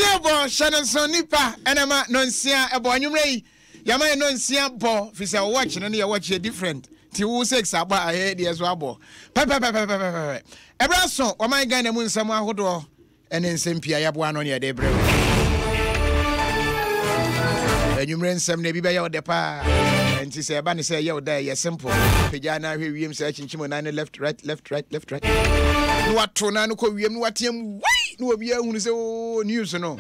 Nonsia bɔ hyɛ no nso nipa ɛna ma nonsia ɛbɔ anwummerɛ yi yɛma yɛ nonsia bɔ fi sɛ watch no ne yɛ watch yɛ different ti wo six abɔ a ɛyɛ deɛ so abɔ pɛpɛpɛpɛpɛpɛ ɛberɛ aso wɔman Ghana mu nsɛm ahodoɔ Ɛne nsɛm pii a yɛaboa ano ne yɛde rebrɛ wo. Anwummere nsɛm no ebi bɛyɛ wo dɛ paa. Nti sɛ ɛba ne sɛ ɛyɛ wo dɛ ɛyɛ simple. Pagya na ahwɛ wiem sɛ akyinkyim wo nan no left right left right left right. Na wato nan no kɔ wiem na wateam wai na obi ahunu sɛ oo news no.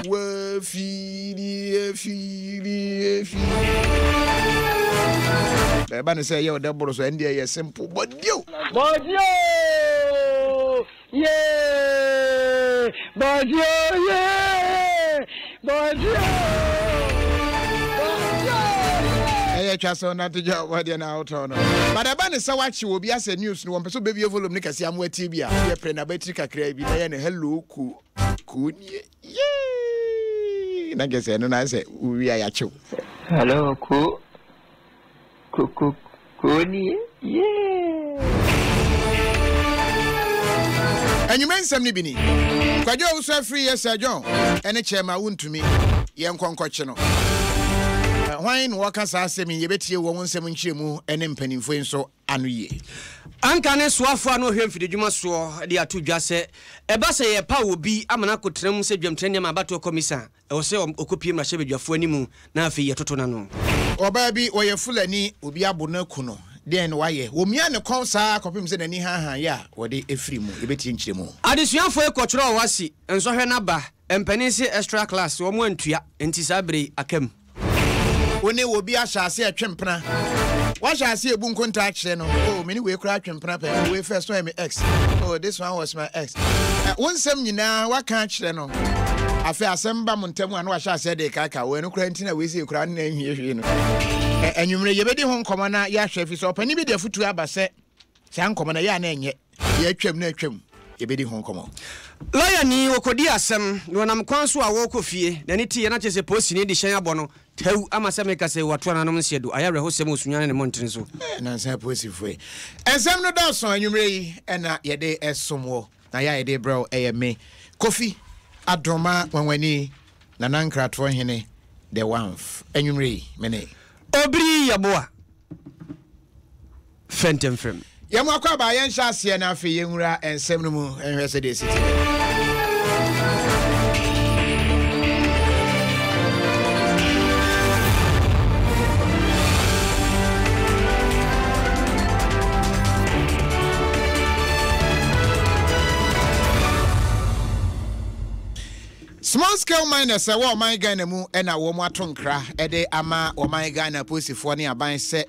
Wafiri afiri afiri. Ɛba ne sɛ ɛyɛ wo dɛ boro so ɛnde ɛyɛ simple. Bɔdio! Bɔdio! Yee! Bɔdio yee! Bɔdio! Bɔdio yee! Ɛyɛ twa sɛ ɔnante gya ɔbɔ deɛ na awotɔ no. But ɛba ne sɛ wakye obi asɛ news no wɔmpɛ sɛ ɔbɛbie volume no kɛse ama watie bi a wodeɛ prɛ n'abatiri kakraa bi na yɛ no hello ko ko nie yee na kyɛ sɛ ɛno na sɛ wowie a yɛakyew. Hello ko Koko koo nie yee. Anwummerɛ nsɛm no bi ni. Kwadwo Owusu afiri yɛ Sir John ne Chairman Wontumi yɛnkɔ nkɔkye no. Hwan na wɔka saa asɛm yi? Yɛbɛtie wɔn nsɛm nkyerɛmu ne mpanimfoɔ yi nso ano yie. Anka ne soafoɔ a na ɔhwɛ mfididwuma soɔ de ato dwa sɛ ɛba sɛ yɛpaw obi ama no akɔtena mu sɛ dwamtenani ama abatoɔ kɔmisa a, Ɛwɔ sɛ ɔkɔpue mmarahyɛbadwafoɔ anim na afei yɛtoto n'ano. Ɔbaa bi, ɔyɛ Fulani, obi abo no aku no. Deɛn na wayɛ? Wɔmia ne kɔn saa ara kɔpem sɛ n'ani haahaeɛ a wɔde firi mu. Yɛbɛtie nkyerɛmu. Adesuafoɔ yi kɔtwerɛɛ WASSCE nsɔhwɛ no aba, mpanin se extra class wɔn antua nti saa berɛ yi aka mu. Wo ne obi ahyɛ ase retwe mpena. Woahyɛ ase rebu nkontaa akyerɛ no. Oh, me ne wei koraa twe mpena pɛn. Oh, wei first no yɛ me ex. Oh, this one was my ex. Eh, wo nsɛm nyinaa woaka akyerɛ no. Afei asɛm ba mo ntam a na wahyɛ aseɛ de kaaka wo. Ɛno koraa nti na wei sei koraa ne na nhwie hwee no. Eh, anwummere yɛbɛdi ho nkɔmmɔ na yɛahwɛ fi sɛ ɔpanin bi de afotuo aba sɛ Saa nkɔmmɔ no, ɛyɛ a na ɛnyɛ. Deɛ atwam no atwam, yɛbɛdi ho nkɔmmɔ. Lɔyani, wɔkɔdii asɛm, na ɔnam kwan so a wɔrekɔ fie, n'ani teeɛ na kyerɛ sɛ polisini de hyɛn abɔ no tɛw ama sɛ meka sɛ watoa n'anom nseɛ do. Ayɛ awerɛhosɛm wɔ Sunyani ne mmɔntene so. Eh, nansa apolisifoɔ yi. Nsɛm no dɔɔso anwummerɛ yi na yɛde som wo, na yɛ a yɛde brɛ wo ɛyɛ me, Kofi Adoma Nwanwani, Nana Nkratoɔ Hene, The Wanf. Anwummerɛ yi, me ne. Obiri Yeboah. Fɛntɛmfrɛm. Yɛn mu akwaaba, yɛnhyɛ aseɛ na afei yɛnwura nsɛm no mu nhwɛ sɛdeɛ ɛsi teɛ. Small scale miners ɛwɔ ɔman Ghana mu ɛna wɔn ato nkra ɛde ama ɔman Ghana apolisifoɔ ne aban sɛ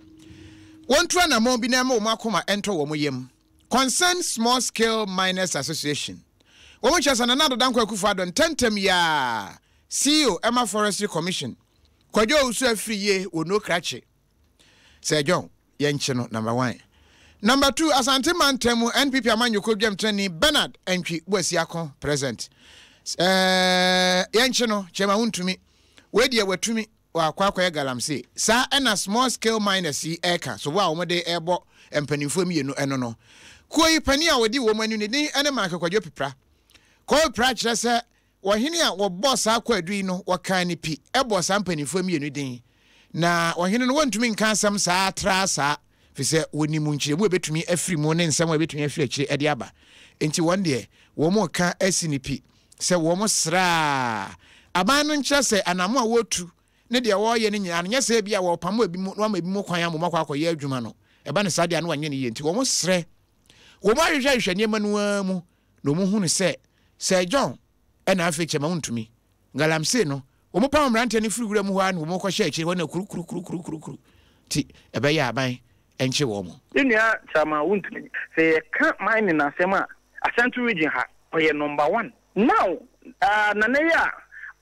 Wɔntu anammɔn bi na ɛmma wɔn akoma ntɔ wɔn yam. Concerned Small Scale Miners Association, Wɔn kyerɛ sɛ Nana Addo Dankwa Akufo-Addo ntɛmntɛm yi ara CEO ma Forestry Commission, Kwadwo Owusu Afriyie wɔ No Krakye Sir John yɛnkye no number one. Number two, Asante Mantam mu NPP amanyɔkuo dwamtenani Bernard Antwi Boasiako present. Ɛɛ yɛnkye no, Chairman wontumi. Wei deɛ watumi. Wakɔ akɔyɛ galamsey. Saa ɛna small scale miners yi ɛka, sobo a wɔde ɛrebɔ mpanimfoɔ mmienu ɛno no. Kuo yi panin a ɔdi wɔn anim ne din ɛne Michael Kwadwo Pipra. Kwadwo Pipra kyerɛ sɛ ɔhene a wɔbɔ saa kwaadu yi no wɔkaa ne pi ɛbɔ saa mpanimfoɔ mmienu din. Na ɔhene no wɔntumi nka asɛm saa traa saa fisɛ wɔnim nkyerɛmu a ɛbɛtumi afiri mu ne nsɛm a ɛbɛtumi afiri akyire ɛde aba. Enti wɔn deɛ wɔn reka asi ne pi. Sɛ wɔsrɛ a, aban no nkyerɛ sɛ anammɔn a wɔretu ne deɛ wɔreyɛ no nyinaa no, nyɛ sɛ ebia wɔrepamo ebinom na wɔama ebinom kwan ama wɔakɔ akɔyɛ adwuma no. Ɛba no saa deɛ a, na wɔanyɛ no yie. Nti wɔsrɛ wɔn ahwehwɛhwehwɛ nneɛma no ara mu na wɔhunu sɛ Sir John na afei kyɛ ma wontumi. Galamsey no, wɔpam mmeranteɛ no firi wura mu hɔ ara na wɔkɔhyɛ akyire hɔ na kurukurukurukurukuru. Nti ɛbɛyɛ aban nkye wɔn. Me nua Chairman wontumi sɛ yɛka mining asɛm a Ashanti region ha ɔyɛ number one now ah Nana yi a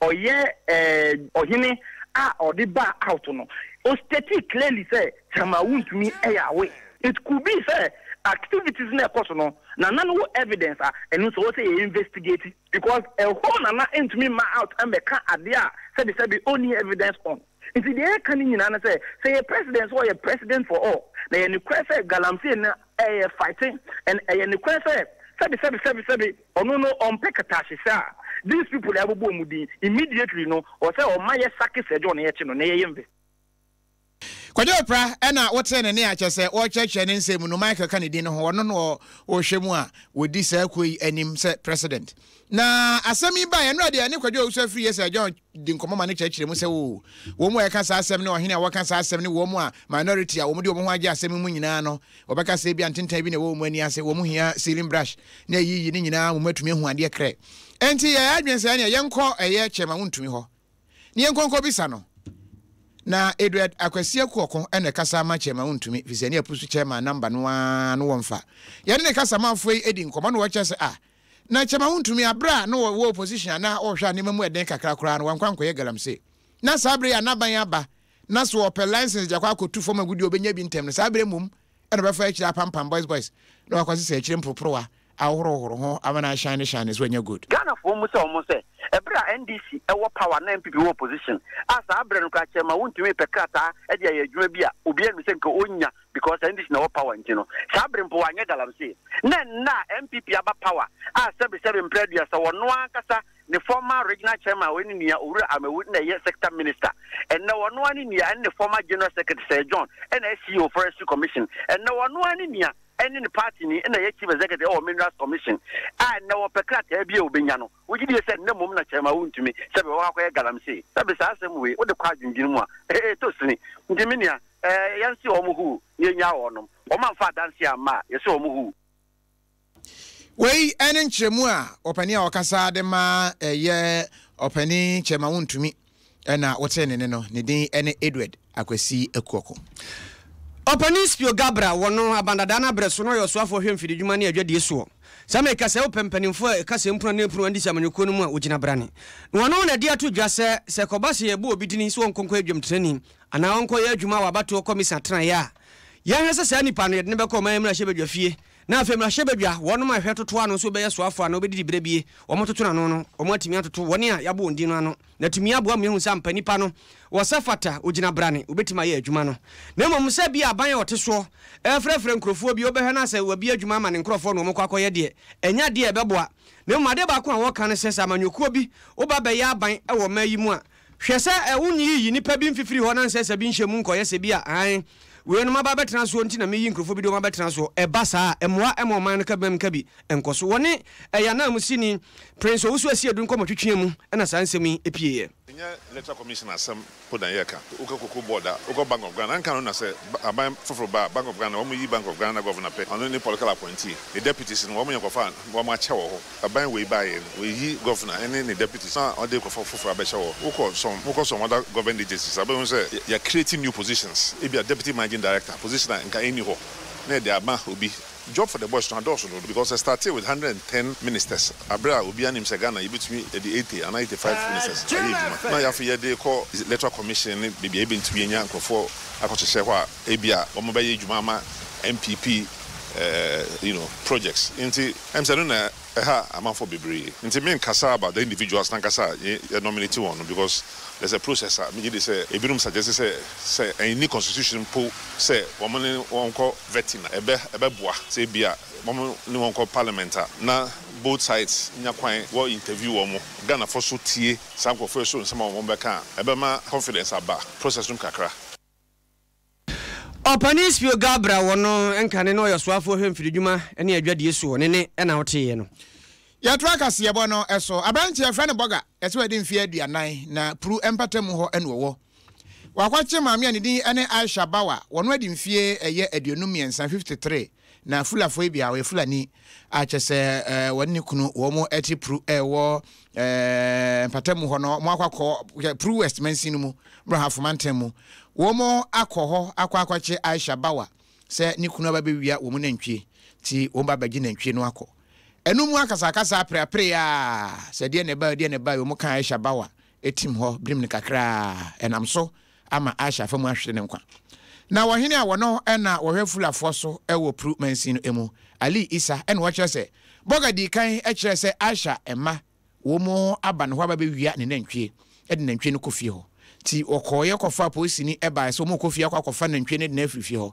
ɔyɛ eh ɔhene a ɔde baa out no o state clearly sɛ Chairman wontumi ɛyɛ awe it could be sɛ activities na ɛkɔ so no Nana no wɔ evidence a ɛno nso ɛwɔ sɛ yɛ investigate because ɛhɔ Nana ntumi mma out mmɛka adeɛ a sɛbi sɛbi ɔnni evidence on. Nti deɛ yɛka no nyinaa ne sɛ, sɛ yɛ president sɛ ɔyɛ president for all, na ɛyɛ nokorɛ sɛ galamsey no ɛyɛ fighting, and ɛyɛ nokorɛ sɛ sɛbi sɛbi sɛbi sɛbi ɔno no ɔmpɛ kɛtɛasehyɛ a, These people a yɛabobɔ wɔn din, immediately no, ɔwɔ sɛ ɔma yɛ sake Sir John na yɛkye no na yɛyɛ invest. Kwadwo Opra ɛna wotee ne nne a kyerɛ sɛ wɔrekyerɛkyerɛ ne nsɛm mu no, Michael ka ne din no ho, ɔno na ɔhwɛ mu a wɔdi saa kuo yi anim sɛ president. Na asɛm yi baeɛ, ɛnora deɛ ɛne Kwadwo Owusu afiri yɛ Sir John di nkɔmmɔ ma no kyerɛkyerɛ mu sɛ oo, wɔn mu a ɛka saa asɛm ne ɔhene a wɔka saa asɛm ne wɔn mu a minority a wɔn de wɔn ho agye asɛm yi mu nyinaa no, wɔbɛka sɛ ebia ntentan bi na ɛwɔ wɔn ani ase, wɔn hia ceiling brush ne ayiyi ne nyinaa wɔn atumi ahu adeɛ krɛ. Enti yɛyɛ adwene sɛ ɛneɛ yɛnkɔ ɛyɛ Chairman Wontumi hɔ ne yɛnkɔ nkɔbisa no. Na Edward Akwasi Akuoko na ɛkasa ama Chairman Wontumi, firi sɛ ne apusu Chairman number no ara no wɔmfa. Yɛne ne kasamanfoɔ yi di nkɔmmɔ na wɔkyerɛ sɛ ah, na Chairman Wontumi aberɛ a na ɔwɔ opposition a na ɔhwɛ a nneɛma mu ɛden kakra koraa no wankɔ ankɔyɛ galamsey. Na saa berɛ yi a n'aban aba na so ɔpɛ license de akɔ akɔtu fam agudeɛ a ɔbɛnya bi ntɛm no saa berɛ mmom na ɔbɛfa akyire apampam boys boys na wakɔsesa akyire mporoporowa ahohorohoro ho ama no ahyane hyane so anya good. Ghanafoɔ mmu sɛ wɔn sɛ ɛberɛ a NDC wɔ power na NPP wɔ opposition a saa berɛ no koraa kyɛrema wontumi repɛ krataa de ayɛ adwuma bi a obiara nim sɛ nka ɔnnya because NDC na ɛwɔ power nti no saa bere mpo wanyɛ galamsey na ɛnnɛ a NPP aba power a sɛbe sɛbe mprɛ aduasa wɔno ankasa ne former regional chairman a ɔyɛ ne nua Owura Amewu na ɛyɛ sector minister ɛnnɛ wɔno ara ne nua ɛne ne former general secretary Sir John ɛna ɛyɛ CEO Forestry Commission ɛnnɛ wɔno ara ne nua ɛne ne party ni ɛna ɛyɛ chief executive ɛwɔ Minerals Commission a ɛnnɛ wɔpɛ krataa bi a wɔbɛnya no wogye die sɛ nnɛ mmom na chairman wontumi sɛbe wɔkɔ akɔyɛ galamsey sɛbe saa asɛm wei wode kɔ adwendwene mu a ɛtɔ sini nti me nua Ɛɛ, yɛnse wɔn huu, na yɛnnyaa wɔnom. Wɔn amfa adanseɛ amma a, yɛse wɔn huu. Wei ne nkyerɛmu a ɔpanin a ɔkasa de ma ɛyɛ ɔpanin Kyɛma Wontumi na wotee ne nne no, ne din ne Edward Akwasi Akuoko. Ɔpanin Spio Gabra wɔ no abandadaa no abrɛ so na ɔyɛ ɔsoafoɔ hwɛ mfididwuma ne adwadie soɔ. Saa meka sɛ wopɛ mpanimfoɔ a ɛka sɛ mpunu anaa mpunu andi sɛ amanyɔkuo no mu a wɔgyina brane. Na wɔno na ɛde ato dwa sɛ sɛ ɛkɔba sɛ yɛbɔ obi dini sɛ ɔnkɔ nkɔyɛ dwamtenani anaa ɔnkɔyɛ adwuma wɔ abatoɔ kɔmisa atenaeɛ a, yɛnhwɛ sɛ saa nipa no yɛde no bɛkɔ ɔman mmarahyɛbadwa fie, na afei mmarahyɛbadwa, wɔnom a ɛhwɛ toto ano nso bɛyɛ soafoɔ anaa wɔbɛdidi berɛ bie, wɔtoto no ano no, wɔatumi atoto wɔn a yɛabɔ wɔn din no ano, na atumi aboa ma yɛahu sɛ ampa nipa no wɔ sɛ fata, ɔgyina brane, ɔbɛtumi ayɛ adwuma no. Na mmom sɛ ebia aban a ɔte soɔ refrɛfrɛ nkurɔfoɔ bi, wobɛhwɛ na sɛ wabue adwuma ama ne nkurɔfoɔ na wɔkɔ akɔyɛ deɛ, ɛnyɛ adeɛ a ɛbɛboa. Na mmom adeɛ baako a wɔka ne sɛ, sɛ amanyɔkuo bi woba bɛyɛ aban wɔ ɔman yi mu a, Hwɛ sɛ ɛ, wonyiyiyi nnipa bi mfifiri hɔ na nsɛsɛ bi nhyɛ mu nkɔyɛ sɛ bi a, aane, weinom aba abɛtena soɔ nti na meyi nkurɔfoɔ bi de wɔn abɛtena soɔ. Ɛba saa a, ɛmmoa ma ɔman no kabimam nka bi nkɔ so. Wɔne ɛyɛ ananmusini Prince Owusu Asiedu nkɔmmɔtwetweɛ mu na saa nsɛm yi pieeɛ. Ɛnyɛ Electoral Commission asɛm mpo na yɛreka. Wokɔ Cocoa Board a, wokɔ Bank of Ghana, anka no na sɛ aban foforo ba a, Bank of Ghana, wɔyi Bank of Ghana Governor pɛ, ɔno ne political appointee. Ne deputies no, wɔn yɛ nkurɔfoɔ a wɔakyɛ wɔ hɔ. Aban wei baeɛ no, wɔayi Governor ne ne deputies na wɔde nkurɔfoɔ foforɔ abɛhyɛ hɔ. Wokɔ some, wokɔ some other government agencies a, wobɛhu sɛ yɛ create new positions. Ebia Deputy Managing Director, position a nka ɛnni hɔ, na yɛde ama obi. Job for the boys no adɔɔso dodo because ɛstartee with 110 ministers aberɛ a obiara nim sɛ Ghana yɛbɛtumi de 80 anaa 85 ministers ayɛ adwuma. Na afei yɛde rekɔ Electoral Commission ne baabi a yɛbɛntumi anya nkurɔfoɔ akɔhyehyɛ hɔ a ebia wɔbɛyɛ adwuma ama NPP you know, projects. Nti ɛm sɛ ɛno na ɛha amanfoɔ bebree. Nti menkasa about the individuals nankasa a yɛ nominate wɔn no because there's a process a megye di sɛ ebinom suggest sɛ sɛ ɛnni constitution mpo sɛ wɔn ne wɔn kɔ vetting a ɛbɛ ɛbɛboa sɛ ebia wɔn ne wɔn kɔ parliament a na both sides nya kwan wɔ interview wɔn. Ghanafoɔ so tie saa nkurɔfoɔ yi so nsɛm a wɔn bɛka a ɛbɛma confidence aba process no mu kakra. Ɔpanin Spio Garbrah wɔ no nkane na ɔyɛ ɔsoafoɔ hwɛ mfiridwuma ne adwadie soɔ ne ne na woteeɛ no. Yɛtoa kaseɛbɔ no so. Aberanteɛ yɛfrɛ no Bɔga, ɛsɛ wadi mfeɛ 40 na Pru mpatamu hɔ na ɔwɔ. Wakwakye maame a ne din ne Aisha Bawa, wɔno adi mfeɛ ɛyɛ 53, 53, na Fulafoɔ yi bia ɔyɛ Fulani a kyɛ sɛ wɔne ne kunu wɔn te Pru ɛwɔ mpatamu hɔ no, wɔn akɔ akɔ Pru West mansin no mu, Brahafo mantam mu. Wɔn akɔ hɔ akɔ akɔkye Aisha Bawa sɛ ne kunu aba bɛwia wɔn nantwie, nti wɔn ba bɛgye nantwie no akɔ. Ɛno mu akasakasa apereapere a sɛ deɛ na ɛbae deɛ na ɛbae wɔn ka Aisha Bawa tim hɔ birim no kakraa ɛnam so ama Aisha afa mu ahwere ne nkwa. Na ɔhene a wɔno na wɔhwɛ Fulafoɔ so wɔ Pru mansin no mu, Ali Isa, na ɔkyerɛ sɛ Boga dii kan kyerɛɛ sɛ Aisha mma wɔn aba ne hɔ aba bɛwia ne nantwie de nantwie no kɔ fie hɔ. Nti wɔkɔeɛ kɔfaa polisini baeɛ sɛ wɔrekɔ fie akɔ akɔfa nantwie no de no afiri fie hɔ.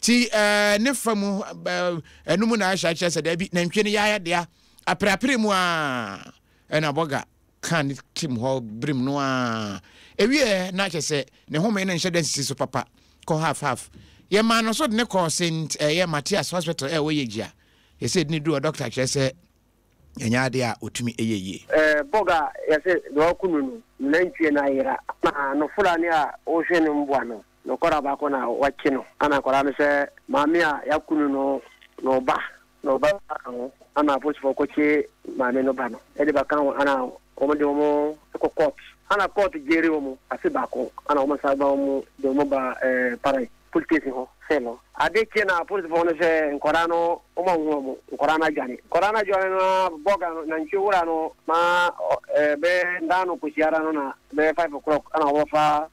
Nti ne fa mu ɛno mu na Aisha kyerɛ sɛ daabi nantwie no yɛayɛ dea apereapere mu a. Ɛna Bɔga kaa ne tim hɔ birim no ara. Ɛwieɛ na kyerɛ sɛ ne home no nhyɛ da nsisi so papa kɔ half half. Yɛmaa no so de no kɔɔ St. Ɛyɛ Matthias Hospital a ɛwɔ Yegyia. Yɛsɛ yɛde no duru hɔ dɔkta kyerɛ sɛ ɛnyɛ adeɛ a ɔtumi yɛ yie. Bɔga a yɛse deɛ ɔko no no, ne nantwie no ayera. Na no Fulani a ɔhwɛ no mboa no, no kɔra baako na wakye no. Ana akwadaa no sɛ maame a yɛako no no no ba, na ɔba ka ho. Ana apolisifoɔ kɔkye maame no ba no de ba ka ho. Ana wɔn de wɔn kɔ court. Ana court gyere wɔn afe baako. Ana wɔn san ba wɔn de wɔn ba Parai police station hɔ sɛ no. Ade kye na apolisifoɔ no sɛ nkwadaa no wɔn anhu wɔn, nkwadaa no adwane. Nkwadaa no adwane no ara bɔga no nantwie wura no ma bɛyɛ nda no kɔsi ara no na bɛyɛ 5 o'clock ana wɔbɛfa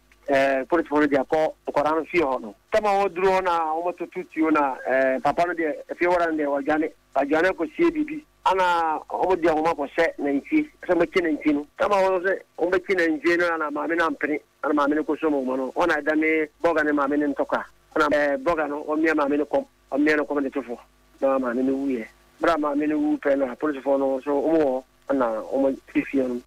polisifoɔ no de akɔ nkwadaa no fie hɔ no. Tama wɔduru hɔ na wɔtoto tuo na papa no deɛ efie wura no deɛ wadwane. Wadwane akɔsie biribi. Ana wɔde ahoma akɔhyɛ nantwie sɛ wɔbɛkye nantwie no. Tama wɔn sɛ wɔbɛkye nantwie no ana maame no ampene. Ana maame no kɔsɔ mu no wɔn ɛdane bɔga ne maame no ntɔkwa. Ana bɔga no wɔmia maame no kɔm. Wɔmia no kɔm de to fo na maame no wuyɛ. Berɛ a maame no wu pɛ na polisifoɔ no nso wɔn wɔ hɔ ana wɔn fie no.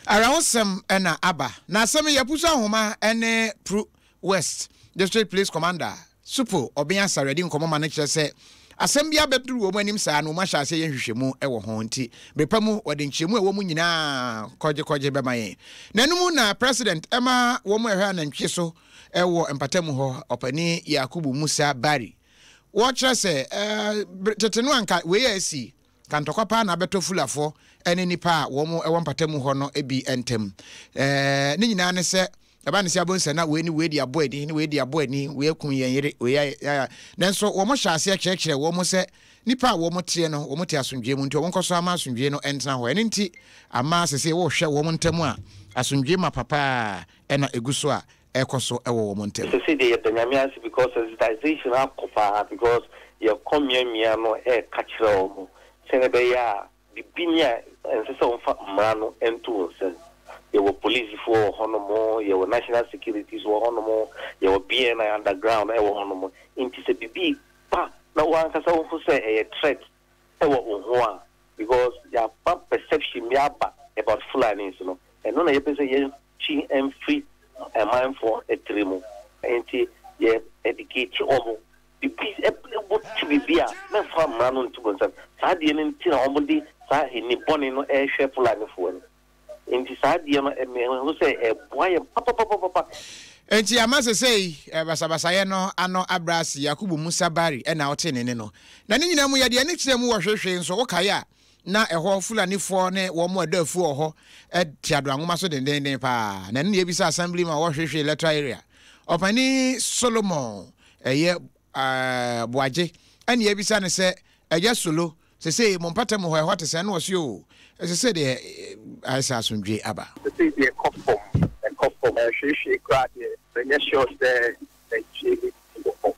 Awerɛhosɛm na aba. Na asɛm yi, Apusu Ahoma ne Pru West District Police Commander, Supo Obeng Asare adi nkɔmmɔ ma no kyerɛ sɛ asɛm bi abɛduru wɔn anim saa na wɔahyɛ aseɛ yɛ nhwehwɛmu wɔ ho nti bere pa mu wɔde nkyerɛmu a ɛwɔ mu nyinaa kɔgyekɔgye bɛma yɛn. Na ɛno mu na President ma wɔn a ɛhwɛ anantwie so wɔ mpatamu hɔ, Ɔpanin Yakubu Musa Bari, wɔkyerɛ sɛ tete no anka wei a asi Ka ntɔkwa paa na abɛtɔ Fulafoɔ ne nnipa a wɔn wɔ mpatamu hɔ no bi ntam. Ne nyinaa ne sɛ, ɛba ne sɛ abɔ nsa na wei ne wei de abɔ ani, ne wei de abɔ ani, wei akum yɛn yere, wei ayɛ. Nanso wɔn hyɛ aseɛ kyerɛkyerɛ wɔn sɛ nnipa a wɔn teɛ no, wɔn te asomdwoeɛ mu, nti wɔn nkɔ so ama asomdwoeɛ no ntena hɔ. Ɛno nti ama sese wohwɛ wɔn ntam a, asomdwoeɛ ma papa na ɛgu so a ɛrekɔ so wɔ wɔn ntam. Sesei deɛ yɛda Nyame ase because sensitization akɔ paa because yɛkɔ mmeammea no ɛreka kyerɛ wɔn sɛdeɛ ɛbɛyɛ a biribi ni a ɛnsɛ sɛ wɔfa mmara no nto wɔn nsam. Yɛwɔ polisifoɔ wɔ hɔnom, yɛwɔ national securities wɔ hɔnom, yɛwɔ BNI underground wɔ hɔnom. Nti sɛ biribi ba na wo ankasa wohu sɛ ɛyɛ threat wɔ wo ho a, because yɛafa perception bi aba about Fulanis no, ɛno na yɛpɛ sɛ yɛtwi mfiri amanfoɔ tiri mu. Nti yɛ educate wɔn, bibi wote biribi a mɛmfa mmara no nto mo nsam. Saa adeɛ no nti na wɔde saa ani bɔne no rehwɛ Fulanifoɔ no. Nti saa adeɛ no mehu sɛ ɛboa yɛn papapapapa. Enti ama sesei basabasayɛ no ano abrɛ ase, Yakubu Musa Bari na ɔtee ne nne no. Na ne nyinaa mu yɛde ani kyerɛɛ mu wɔ hwehwee nso, wokae a, na ɛhɔ Fulanifoɔ ne wɔn a ɛdɔ afuo wɔ hɔ te adoanwoma so dendeenden paa. Na ɛno na yɛbisa Assemblyman wɔ Hwehwee Electoral Area, Ɔpanin Solomon ɛyɛ Boagye, ɛna yɛbisa no sɛ, Agya Solo, Sesei mo mpata mu hɔ, ɛhɔ te sɛn? Ɛna ɔse, Oo, sesei deɛ ayɛ sɛ asomdwoe aba. Sesei deɛ ɛkɔ fam, ɛkɔ fam. Hwee hwee koraa deɛ, menyɛ sure sɛ nantwie bi wɔ hɔ.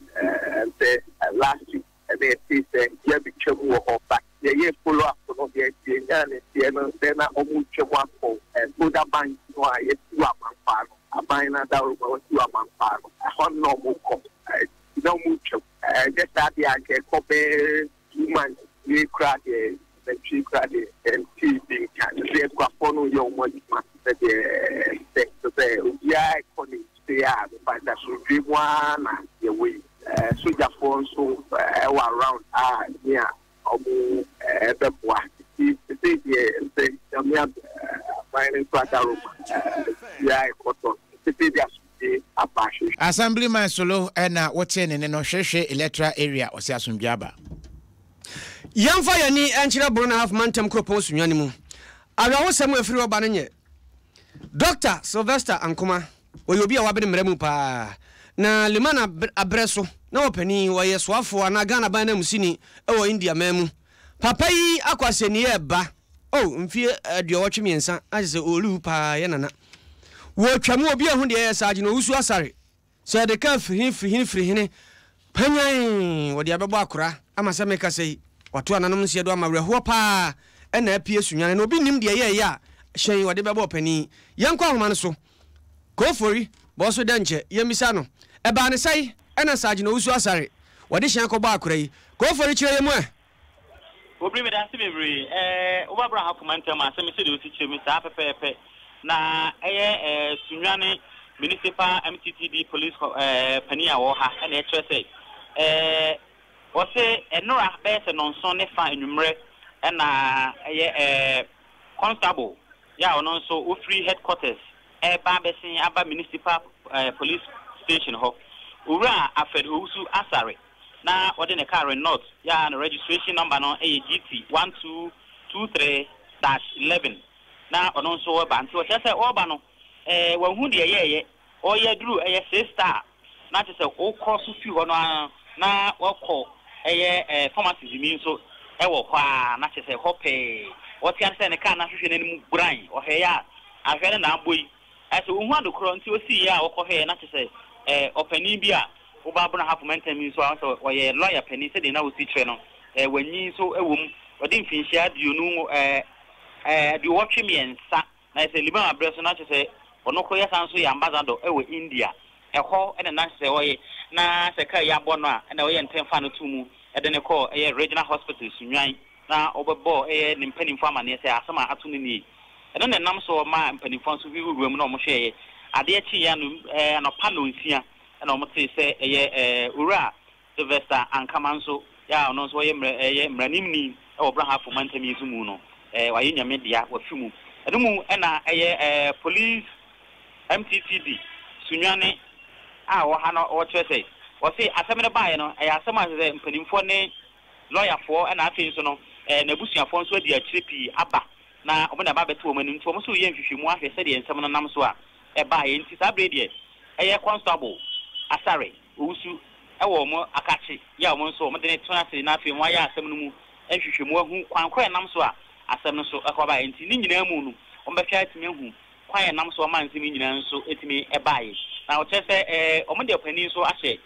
Ɛm sɛ last week ɛna yɛtee sɛ dua bi twam wɔ hɔ, but yɛyɛɛ follow up no, deɛ yɛnyaa ne nteɛ no sɛ na wɔretwam akɔ Koda Bank no a yɛasi wɔ Amankwaa no, aban no adaworoma wɔasi wɔ Amankwaa no, ɛhɔ no na wɔrekɔ. Nti na wɔretwam. Ɛnyɛ saa deɛ a anka ɛkɔ bɛyɛ 2 months nie koraa deɛ, nantwie koraa deɛ, ɛntee bi nka. Sɛ akuafoɔ no yɛ wɔn adwuma sɛdeɛ ɛsɛ sɛ obiara ɛkɔ ne nkyɛn a, mefa asomdwe mu ara na yɛwɔ yi. Sogyafoɔ nso ɛwɔ around a nea ɔmo ɛbɛboa. Nti sɛ deɛ sɛ Nyame aban no nso adaroma, obiara ɛkɔ tɔ sɛ deɛ asomdwe aba ahwehwɛ. Assemblyman Solo na wotee ne nne no, Hwehwe Electoral Area, ɔse asomdwe aba. Yɛmfa yɛn ani nkyerɛ Bono Ahafo Mantam kuropɔn Sunyani mu. Awerɛhosɛm a ɛfiri hɔ ba no nyɛ. Dɔkta Sylvester Ankomah, ɔyɛ obi a wabene mmara mu paa. Na Liman aberɛ so na ɔpanin, ɔyɛ soafoɔ anaa Ghana ban nanmusini wɔ India man mu. Papa yi akɔ asɛnniiɛ reba, oh, mfeɛ 83, na kyerɛ sɛ ɔrewu paa, yɛ nana. Wɔretwa mu, obi anhu deɛ ɛyɛ saa, Gyina Owusu Asare. Sɛ yɛde kaa firi he firi hene firi hene, panyan wɔde abɛbɔ akora ama sɛ mekasa yi, wato ananom nseɛ do ama awerɛhoɔ paa na apue Sunyani na obi nnim deɛ ɛyɛɛyɛ a hyɛn wɔde bɛbɔ ɔpanin. Yɛnkɔ ahoma no so. Kofori, bɔ so dɛ nkyɛ yɛmmisa no, ɛbaa ne sɛe na Sergeant Owusu Asare wɔde hyɛn kɔbɔɔ akora yi? Kofori kyerɛ yɛn mu ɛ? Obiri medase bebree eh woba bra ha koma ntɛm a sɛ mese deɛ osi kyerɛ mi saa pɛpɛɛpɛ na ɛyɛ eh Sunyani municipal MTTD police eh panin a ɔwɔ ha ɛna ɛkyerɛ sɛ eh ɔse ɛnora bɛyɛ sɛ nɔnson ne fa anwummerɛ ɛna ɛyɛ eh constable yɛ a ɔno nso ofiri headquarters ɛreba abɛsen aba municipal eh police station hɔ Owura Alfred Owusu Asare na ɔde ne car Renault yɛ a ne registration number no yɛ GT 1223 dash 11 na ɔno nso reba. Nti ɔkyerɛ sɛ ɔreba no eh, wahu deɛ ɛyɛɛyɛ. Ɔreyɛ aduru ɛyɛ six star na kyerɛ sɛ wokɔ so fi hɔ no ara na wakɔ ɛyɛ eh, pharmacy bi nso ɛwɔ hɔ ara na kyerɛ sɛ hɔ pɛɛ. Ɔte ase sɛ ne car no ahwehwɛ n'anim guran, ɔhwɛeɛ a ahwɛ no na abɔ yi. Ayɛ sɛ ohu ade korɔ nti osii yɛ a ɔkɔhwɛɛ na kyerɛ sɛ ɔpanin bi a woba Abona Hafo mantam yi nso a sɛ ɔyɛ lɔya panin sɛdeɛ na wosi kyerɛ no wanyin nso wɔ mu ɔde mfinhyia aduonu 83 na ayɛ sɛ Liban abrɛ so na kyerɛ sɛ ɔno koro yɛ san nso yɛ ambassador wɔ India ɛhɔ na na kyerɛ sɛ ɔyɛ na sɛ kaa yi abɔ no a ɛna ɔyɛ ntɛm fa no to mu de no kɔɔ ɛyɛ Regional Hospital Sunyani. na ɔbɛbɔɔ ɛyɛ ne mpanimfoɔ amaneɛ sɛ asɛm a ato no nie. Ɛno na ɛnam soɔ maa mpanimfoɔ nso hwiri wuram na wɔhwɛeɛ. Adeɛ kyeeɛ ano ɛɛ anɔpa nnɔnsia na wɔtee sɛ ɛyɛ ɛɛ Owura Sylvester Ankama nso yɛ a ɔno nso ɔyɛ mmerɛ ɛyɛ mmaranimni wɔ Brahafo mantam yi nso mu no ɛɛ wayɛ Nyame dea wafi mu. Ɛno mu na ɛyɛ ɛɛ Police MTTD Sunyani a ɔwɔ ha no ɔkyerɛ sɛ ɔse asɛm no baeɛ no ɛyɛ asɛm a ɛsɛ sɛ mpanimfoɔ ne lɔyafoɔ ɛna afei nso no n'abusuafoɔ nso adi akyire pii aba na wɔn de aba abɛto wɔn anim nti wɔn nso reyɛ nhwehwɛmu ahwɛ sɛdeɛ nsɛm no nam so a ɛbaeɛ nti saa berɛ yi deɛ ɛyɛ Constable Asare Owusu wɔ wɔn akakye yi a wɔn nso wɔde no tena ase na afei wɔn ayɛ asɛm no mu nhwehwɛmu ahu kwan korɔ a ɛnam so a asɛm no so ɛkɔ baeɛ nti ne nyinaa mu no wɔn bɛhwɛ atumi ahu kwan a ɛnam so ama nsɛm yi nyinaa nso atumi baeɛ na wɔkyerɛ sɛ wɔn de ɔpanin nso ahyɛ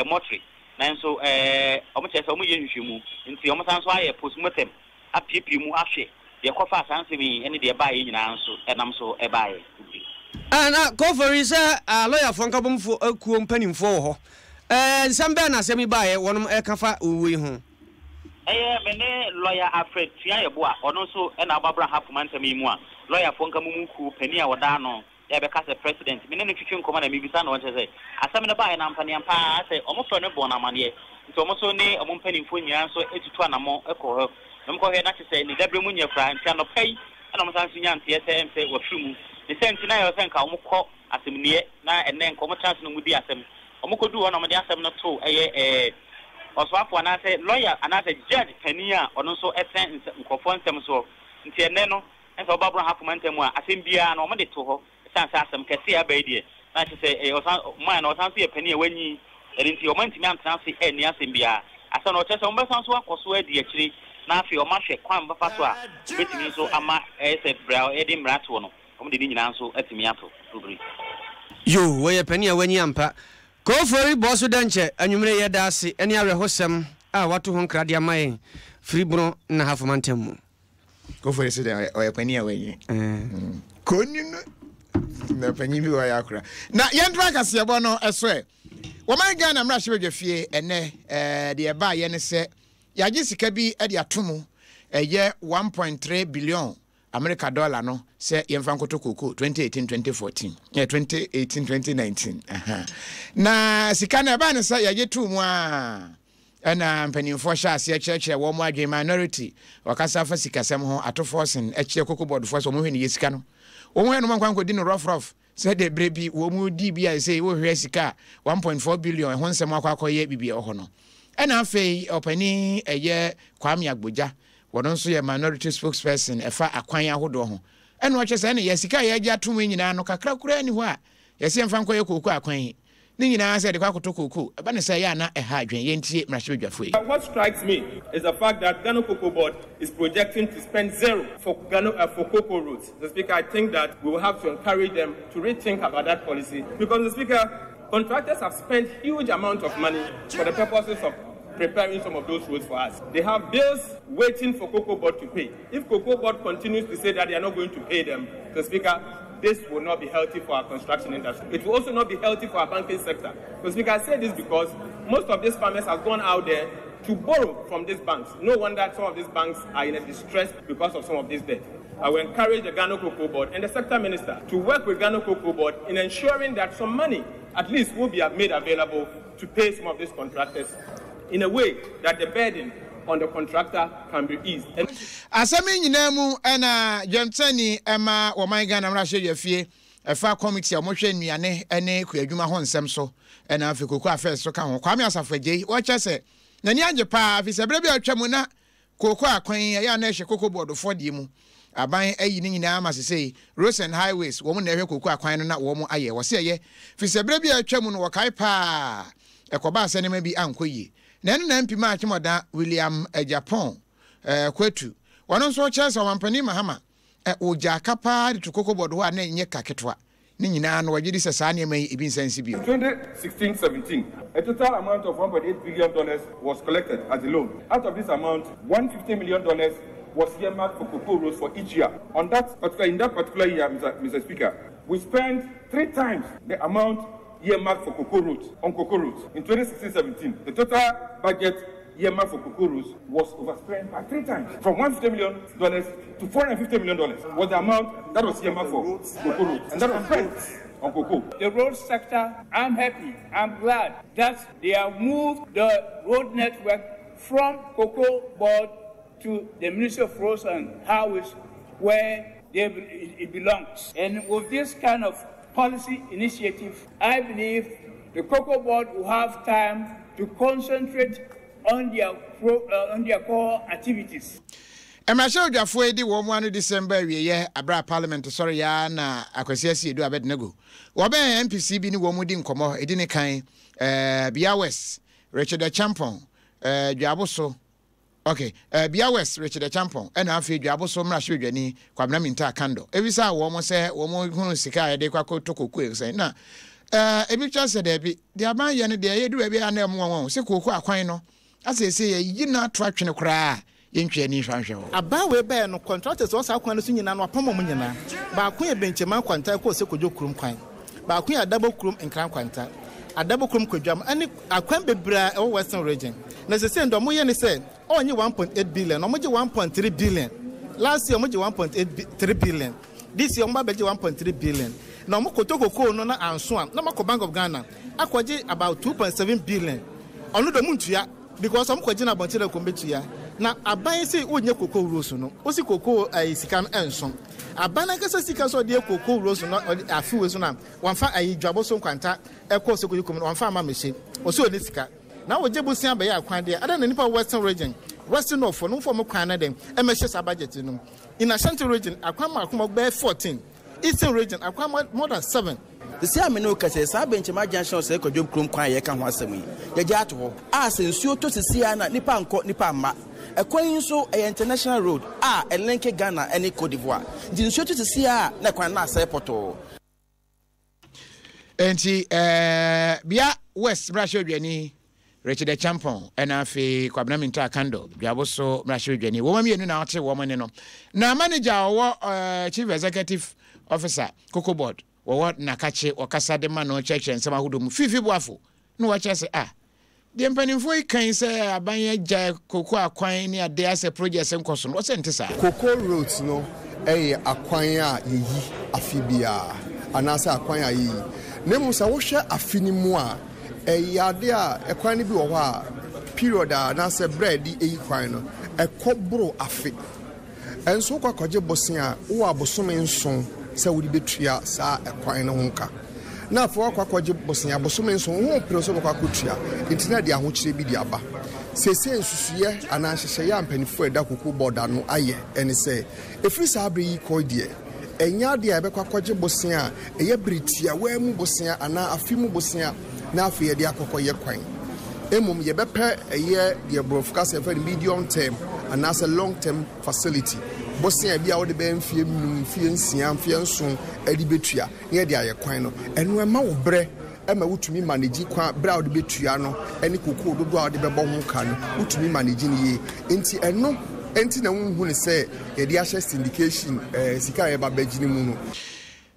mɔtre. Nanso wɔkyerɛ sɛ wɔyɛ nhwehwɛmu nti wɔsan nso ayɛ postmortem apiepie mu ahwɛ deɛ ɛkɔfaa saa nsɛm yi ne deɛ ɛbaeɛ nyinaa nso ɛnam so baeɛ. Na Kofori sɛ lɔyafoɔ nkabomfoɔ kuo mpanimfoɔ wɔ hɔ. Nsɛm bɛn na asɛm yi baeɛ wɔnom ɛka fa owuo yi ho? Ɛyɛ me ne lɔya Alfred Tuayeboa, ɔno nso na ɔba Brahafo mantam yi mu a lɔyafoɔ nkabomu kuo panin a ɔda ano Yɛbɛka sɛ president, me ne no twetwe nkɔmmɔ na mebisa no, ɔkyerɛ sɛ asɛm no baeɛ no ampa-ne-ampa ara sɛ wɔfrɛ no bɔɔ no amaneɛ, nti wɔn nso ne wɔn mpanimfoɔ nyinaa nso tutu anammɔn kɔ hɔ na wɔkɔhwɛ na kyerɛ sɛ ne daberɛ mu nyɛ koraa, nti anɔpa yi na wɔsan nso nya nteɛ sɛ ɛm sɛ wafiri mu, ne saa nti na ɛwɔ sɛ nka wɔkɔ asɛmniiɛ na ɛnnɛ nka wɔtena ase na wɔdi asɛm, wɔkɔduu hɔ na wɔde asɛm no too ɛyɛ ɛɛ ɔsoafoɔ anaasɛ lɔya anaasɛ judge panin a ɔno nso tena nkurɔfoɔ nsɛm soɔ, nti ɛnnɛ no Ɛsɛ sɛ wɔba Brahafo mantam mu a, asɛm biara no, wɔde to hɔ. Esiane sɛ asɛm kɛse a aba yi deɛ, na kyerɛ sɛ ɛyɛ ɔsan man na ɔsan nso yɛ panin a wanyin. Ɛno nti, wɔantumi antena ase anni asɛm biara. Asɛm no, wɔkyerɛ sɛ wɔbɛsan nso akɔ so adi akyire na afei wɔahwɛ kwan a wɔbɛfa so a wɔbɛtumi nso ama ɛyɛ sɛ berɛ a wɔde mmara toɔ no, wɔde ne nyinaa nso atumi ato so bere. Yoo, wɔyɛ panin a wanyin ampa. Kofori bɔ so dɛnkyɛ anwummere yi yɛda ase ne awerɛhosɛm a wato ho nkra de ama yɛn firi Bono Nahafo mantam mu. Kofori so deɛ ɔyɛ panin a wanyi. Koni no na panyin bi wɔyɛ akora. Na yɛntra kaseɛbɔ no ɛso ɛ. Wɔman Ghana mmarahyɛbadwa fie ɛnɛ ɛɛ deɛ ɛbaayɛ ne sɛ yɛagye sika bi de ato mu ɛyɛ 1.3 billion America dollar no sɛ yɛmfa nkoto kooko 2018-2014 2018-2019 na sika no ɛbaa ne sɛ yɛgye too mu a Ɛna mpanimfoɔ hyɛ aseɛ kyerɛkyerɛ wɔn adwene, minority, wɔkasa fa sikasɛm ho, atofoɔ sen kyerɛ koko board foɔ sɛ wɔn hwɛ no yie sika no wɔn hwɛ no wɔn nkwa nkɔdi no rough rough sɛdeɛ berɛ bi wɔn di bi a ɛsɛ wɔhwɛ sika a 1.4 billion ɛho nsɛm akɔ akɔyɛ bibi ɛwɔ hɔ no. Ɛna afei ɔpanin ɛyɛ Kwame Agbogya wɔn nso yɛ minority spokesperson ɛfa akwan ahodoɔ ho ɛna ɔkyerɛ sɛ ɛna yɛ sika a yɛagye atom yi nyinaa no kakra koraa ni hɔ a yɛsɛ yɛmfa nkɔyɛ kooko akwan yi Ne nyinaa sɛ yɛde kɔ akɔtɔ kookoo. Ɛba no saa ɛyɛ a na ɛha adwene. Yɛntie mmarahyɛbadwafoɔ yi. What strikes me is the fact that Ghana Cocoa Board is projecting to spend zero for Ghana for cocoa roads. Mr. Speaker, I think that we will have to encourage them to rethink about that policy because, Mr. Speaker, contractors have spent huge amounts of money for the purposes of preparing some of those roads for us. They have bills waiting for Cocoa Board to pay. If Cocoa Board continues to say that they are not going to pay them, Mr. Speaker, this will not be healthy for our construction industry. It will also not be healthy for our banking sector. Mr. Speaker, I say this because most of these farmers have gone out there to borrow from these banks. No wonder some of these banks are in a distress because of some of this debt. I will encourage the Ghana Cocoa Board and the sector minister to work with Ghana Cocoa Board in ensuring that some money at least will be made available to pay some of these contractors in a way that the burden on the contractor can be eased. And Asɛm yi nyinaa mu na dwamtenani ma wɔman Ghana mmarahyɛdwafie ɛfa committee a wɔhwɛ nnuane ne kuadwuma ho nsɛm so na afei Cocoa Affairs so ka ho, Kwame Asafo Agyei, wɔkyerɛ sɛ n'ani agye paa firi sɛ berɛ bi a atwa mu na kooko akwan yi ɛyɛ a na ɛhyɛ Cocoa Board foɔ deɛ mu. Aban ayi ne nyinaa ama sesei Roads and Highways wɔn na ɛhwɛ kooko akwan no na wɔn ayɛ. Wɔse ɛyɛ firi sɛ berɛ bi a atwa mu no wɔkae paa ɛkɔbaa sɛ nneɛma bi ankɔ yie. Na ɛno na MP maa Akyemɔda William Agyapong Kwatu wɔno nso kyerɛ sɛ Ɔmampanin Mahama Wogyaa ka paa de to cocoa board hɔ a na ɛnyɛ ka ketewa. Ne nyinaa no, wɔgye di sɛ saa nneɛma yi, ebi nsan nsi bio. 2016-17, a total amount of 1.8 billion dollars was collected as a loan. Out of this amount, 150 million dollars was earmarked for cocoa roads for each year. On that particular, in that particular year, Mr. Mr. Speaker, we spent three times the amount earmarked for cocoa roads on cocoa roads. In 2016-17, the total budget earmarked for cocoa roads was overspent by three times. From $150 million to $450 million was the amount that was earmarked for cocoa roads. And that was spent on cocoa. The road sector, I'm happy, I'm glad that they have moved the road network from Cocoa Board to the Ministry of Roads and Highways where they, it belongs. And with this kind of policy initiative, I believe the Cocoa Board will have time to concentrate on their, pro, on their core activities. Mmarahyɛbadwafoɔ yi de wɔn ano December awieɛ aberɛ a Parliament sɔreeɛ ara na Akwasi Asiedu Abednego wɔbɛn MPC bi ne wɔn di nkɔmmɔ. Ɛdi ne kan, eh, Bia West, Richard Acheampong, eh, Dwaboso, Ok, eh, Bia West Richard Acheampong ɛna afei Dwaboso mmarahyɛbadwani Kwabena Mintah Kandor ebisaa wɔn sɛ wɔn hunu sika a yɛde kɔ akɔtɔ kooko sɛn na eh, ebi kyerɛ sɛ daabi, deɛ aban yɛ no deɛ ɛyɛ du baabi a na ɛmo wɔn sɛ kooko akwan no asɛ ɛsɛ yɛyi no ato atwene koraa a yɛntwe ani nhwɛ nhwɛ hɔ. Aban wei baeɛ no, contractors a wɔwɔ saa kwan no so nyinaa no wɔapam wɔn nyinaa. Baako yɛ Benkyema nkwanta ɛkɔ Ose Kodwo kurom kwan, baako yɛ Adabo kurom Nkran kwanta, Adabo kurom Kwadwam ɛne akwan bebree a ɛwɔ Western Region. Na sesei no deɛ wɔyɛ ne sɛ ɔnnye 1.8 billion, wɔgye 1.3 billion. Last year wɔgye 1.8 billion, this year wɔba abɛgye 1.3 billion. Na wɔkɔtɔ kokoo no na anso a, na wɔakɔ Bank of Ghana akɔgye about 2.7 billion. Ɔno deɛ wɔntua. Because ɔmo kɔ gyina abɔnten dɛ kɔm betua na aban se wonyɛ cocoa rules no wosi cocoa ɛyi sika no ɛnso aban nankasa sika so ɔde yɛ cocoa rules no ɔde afe wei so na wɔnfa ɛyi dwabo so nkwanta ɛkɔ sokoyi kɔm no wɔnfa ama mehyɛ ɔsi ɔne sika na wogye bosia bɛyɛ akwan deɛ adan na nipa western region western north no nfa ɔmo kwan no dɛn ɛmɛhyɛ saa budget no in Ashanti region akwan mako mako bɛyɛ 14 Eastern region akwan more than 7. Sesei a me ne wo kasa yi, saa Benkyema Junction Ɔsɛe Kwadwom kurom kwan a yɛreka ho asɛm yi, yɛagya ato hɔ a sɛ nsuo tɔ sesei ara na nnipa nkɔ, nnipa mma. Ɛkwan yi nso, ɛyɛ international road a ɛlinke Ghana ne Cote d'Ivoire. Nti nsuo tɔ sesei ara a na kwan no asɛe pɔtɔɔ. Enti eh, Bia West mmarahyɛbadwani Richard Acheampong ɛna afei Kwabena Mintah Akandoh, Dwaboso mmarahyɛbadwani. Wɔn mmienu na wɔte wɔn nne no. Na manager a ɔwɔ eh, Chief Executive Officer, Cocoa Board, wɔwɔ Nakakye, wɔkasa de ma no kyerɛkyerɛ nsɛm ahodoɔ mu. Fifi Boafo na wɔkyerɛ sɛ ah, Deɛ mpanimfoɔ yi kan sɛ aban agyae kooko akwan ne adeɛ asɛ projects nkɔ so no, wɔsɛ nte saa. Cocoa roads no yɛ akwan a yɛyi afe biara anaasɛ akwan a yɛyi. Na mmom sɛ wohwɛ afe no mu a, ɛyɛ adeɛ a ɛkwan no bi wɔ hɔ a period a anaasɛ berɛ a yɛde yi kwan no, ɛkɔ boro afe. Nso wokɔ akɔgye bosea a, wowɔ abosome nson sɛ wode bɛtua saa ɛkwan no ho ka. Na afei woakɔ akɔgye bosea abosome nson, wo ho pere sɛ wobɛkɔ akɔtua, nti na ɛde ahokyerɛ bi de aba. Seesei nsusuiɛ anaa nhyehyɛeɛ a mpanimfoɔ a ɛda Cocoa Board ano ayɛ ne sɛ, ɛfiri saa berɛ yi kɔ deɛ, ɛnyɛ adeɛ a yɛbɛkɔ akɔgye bosea a ɛyɛ bere tiawaa mu bosea anaa afe mu bosea na afei yɛde akɔkɔyɛ kwan. Mmom yɛbɛpɛ ɛyɛ deɛ borɔfo kasa yɛfrɛ no medium term anaasɛ long term facility, bosea bi a wode bɛyɛ mfeɛ nnum, mfeɛ nsia, mfeɛ nson de bɛtua na yɛde ayɛ kwan no. Ɛno ɛma wo berɛ ma wotumi manage kwan berɛ a wode bɛtua no ne kokoo dodoɔ a wode bɛbɔ ho ka no, wotumi manage no yie. Nti ɛno nti na wonhu no sɛ yɛde ahyɛ syndication eh, sika a yɛba bɛgye no mu no.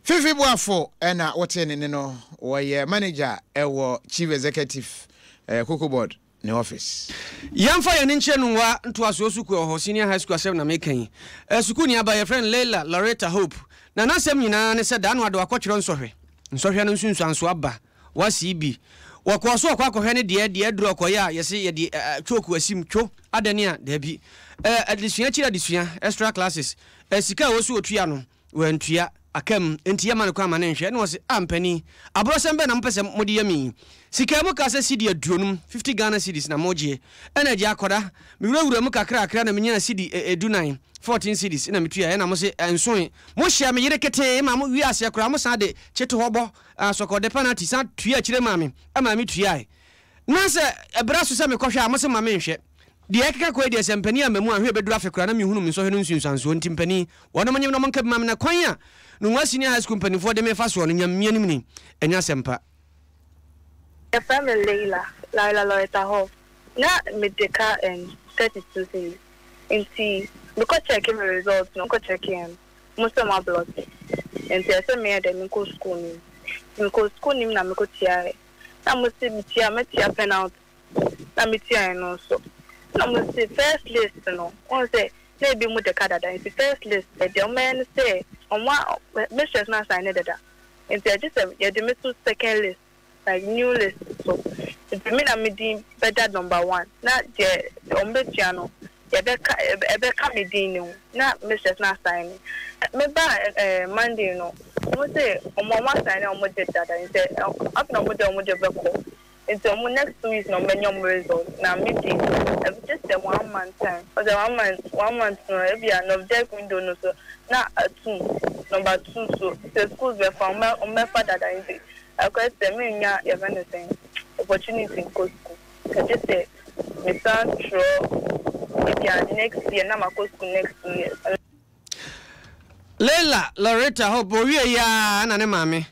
Fifi Boafo na wotee ne nne no, wɔyɛ manager wɔ Chief Executive Cocoa Board. ne office. Yɛmfa yɛn ani nkyerɛ Nungua ntoasoɔ sukuu a ɛwɔ hɔ, Senior High School asɛm na meka yi. Sukuuni aba yɛfrɛ no Leila Loretta Hope, na n'asɛm nyinaa ne sɛ da no ade wakɔtwerɛ nsɔhwɛ. Nsɔhwɛ no nsunsuansoɔ aba, wasii bi. Wɔkɔɔ so ɔkɔ akɔhwɛ ne deɛ, deɛ aduru ɔkɔyɛ a yɛse yɛde chalk asim, two, adɛn a, daabi. Adesua akyiri adesua, extra classes, sika a ɛwɔ sɛ ɔtua no, Wantua, aka mu, enti yɛmma no kwan ma no nhwɛ. Ɛnna ɔse, Ah, mpanin, aborɔsɛm bɛn na mopɛ sɛ mode yɛ me yi? Sika yi mokaa sɛ sidi aduonum, 50 Ghana cedis, na mogyeɛ. Ɛnna agya akɔda, mewurawuraa mu kakrakra na menyaa sidi dunan, 14 cedis, na metuaeɛ. Ɛnna mose, Ɛnsoe. Mohyɛɛ me yere ketee ma mowiee aseɛ koraa, mosan de kyetohɔbɔ, asɔkɔɔdɛ penalty, san tuaa akyire maa me, ɛmaa metuaeɛ. Na sɛ ɛberɛ aso sɛ mekɔhwɛ a, mose mma menhwɛ. Deɛ ɛkeka kɔ yi deɛ, sɛ mpanin amma mu a, hwɛ ɛbɛduru afe koraa na menhunu me nsɔhwɛ no nsunsuansoɔ nti mpanin, wɔnom nye me na wɔnka bi ma me na kwan a Nungua Senior High School mpanimfoɔ de me fa soɔ no, Nyame anim ni, ɛnyɛ asɛm pa. Yɛfrɛ me Leila, Laila Loretta Hall. Na mede ka ɛn 32 cedis nti mekɔ kyɛɛke me result no, mekɔ kyɛɛkeɛ no, wɔn sɛ wɔn ablɔke nti ɛsɛ sɛ meyɛ dɛn mekɔ school no mu. Nti mekɔɔ school no mu na mekɔ tuaeɛ. Na wɔse metua a mɛtua penalty. na metuae no nso na ɔmo se first list no wohu sɛ na ebi mo de ka dada nti first list deɛ ɔmo bɛyɛ ne sɛ ɔmo a mistress no asign ne dada nti ɛgye sɛ yɛde me to second list like new list so nti me na me din bɛda number one na deɛ ɔmo bɛtua no yɛbɛka ɛbɛka me din no ho na mistress no asign ne me ba ɛɛ Monday no ɔmo se ɔmo ɔmo asign ne ɔmo de dada nti afei na ɔmo de ɔmo de bɛkɔ. Nti ɔmo next 2 weeks na ɔmo bɛnya ɔmo result na me de gye sɛ one month time ɔsɛ one month one month no ebia Nov-Dec window no so na atum number two so sɛ schools bɛfa ɔmo bɛ ɔmo bɛfa dada nti akɔyɛ sɛ mennya yɛfrɛ no sɛn opportunity nkɔ school gye sɛ me san twerɛ ebia next year na makɔ school next 2 years. Leila Loretta Hope owiei yi ara na ne maame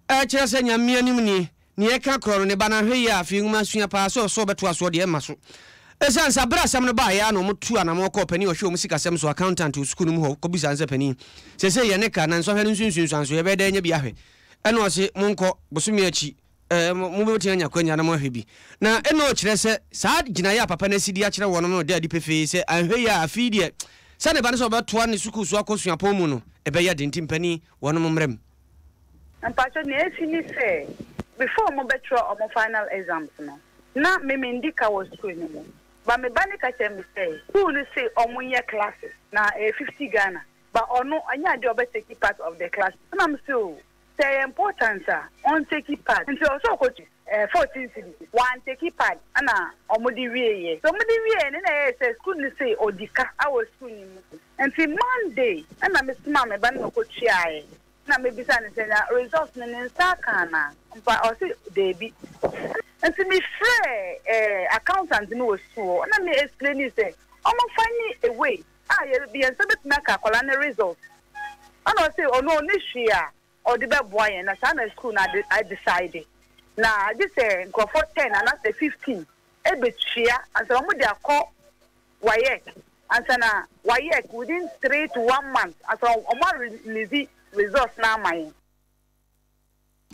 ɛrekyerɛ sɛ Nyame anim nie. Nea ɛka korɔ no, ne ba no ahwɛ yie a afei nwoma sua paa sɛ ɔsɛ ɔbɛtoa soɔ deɛ ɛmma so. Ɛsiane sɛ berɛ a asɛm no baeɛ ara na wɔtuu anamɔn kɔɔ panin a ɔhwɛ wɔn sikasɛm so, accountant, wɔ sukuu no mu hɔ kɔbisaa no sɛ, Panin, seesei yɛn ne ka na nsɔhwɛ no nsunsunsuansoɔ yɛbɛyɛ dɛn anya bi ahwɛ? Ɛna ɔse, Monkɔ, bosome akyi, ɛɛ, mobɛtumi anya akwanya na moahwɛ bi. Na ɛna ɔkyerɛ sɛ saa gyinaeɛ a papa no asi de akyerɛ wɔn no da adi pefee sɛ anhwɛ yie a afe yi deɛ sɛ ne ba no sɛ ɔbɛtoa ne sukuu so akɔ suapɔn mu no, ɛbɛyɛ den nti mpanin, wɔnom mmra mu. Mpakyɛw nea esi ne sɛ before ɔmo bɛtwerɛ ɔmo final exams no na me mendi ka wɔ school no mu but me ba no ka kyerɛ me sɛ school no se ɔmo nyɛ classes na ɛyɛ 50 Ghana but ɔno ɛnyɛ adeɛ a ɔbɛ take part of the classes ɛna me se oh sɛ ɛyɛ important a ɔn take part nti ɔsɛ ɔkɔ tua 14 cedis wan take part ɛna ɔmo de wie yɛ nti ɔmo de wie yɛ no na ɛyɛ sɛ school no se ɔdi ka awɔ school no mu nti Monday ɛna me somaa me ba no na ɔkɔ tuaeɛ. Na mebisa no sɛ na results no ne nsa aka anaa? Mpa ɔse daabi. Nti me frɛɛ eh accountant no wɔ sukuu hɔ na me explaini sɛ ɔmo find a way a yɛ yɛn nsa bɛtumi aka akwadaa no result. Ɛna ɔse ɔno ɔnni hwee a ɔde bɛboa yɛn na saa na sukuu no ade adecide. Na gye sɛ nkorɔfoɔ ten anaasɛ 15 ɛbɛtua ansa na ɔmo de akɔ WAEC ansa na WAEC within 3 to 1 month ansa na ɔmo a release results no ama yɛn.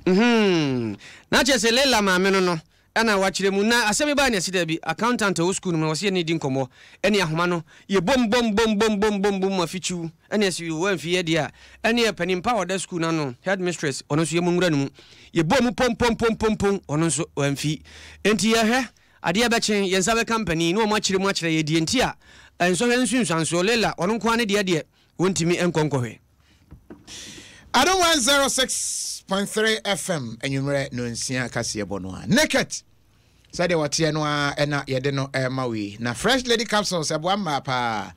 Mhmm na kyerɛ sɛ Leila maame no no ɛna wakyerɛ mu na asɛm yi bae na ɛsi daabi accountant a ɔwɔ sukuu no mu no ɔse yɛne no di nkɔmmɔ ɛne ahoma no yɛ bom bom bom bom bom bom bom afikyiw ɛne ɛsi yoo wamfi yɛ deɛ a ɛne panin pa a ɔda sukuu no ano headmistress ɔno nso yɛ mu nwura no mu yɛ bom mu pom pom pom pom pom ɔno nso wamfi enti yɛhwɛ Adeɛ bɛkye, yɛn nsa bɛka mpanin na wɔn akyerɛ mu akyerɛ yɛn deɛ nti a nsɔhwɛ no nsunsuansoɔ, Leila, ɔno nko ara ne deɛ deɛ, wɔntumi nkɔ nkɔhwɛ. Adom 106.3 FM anwummerɛ nonsia kaseɛbɔ no a naked sɛdeɛ wɔteɛ no ara ɛna yɛde no ɛma wei na fresh lady capsules ɛboa mmaa paa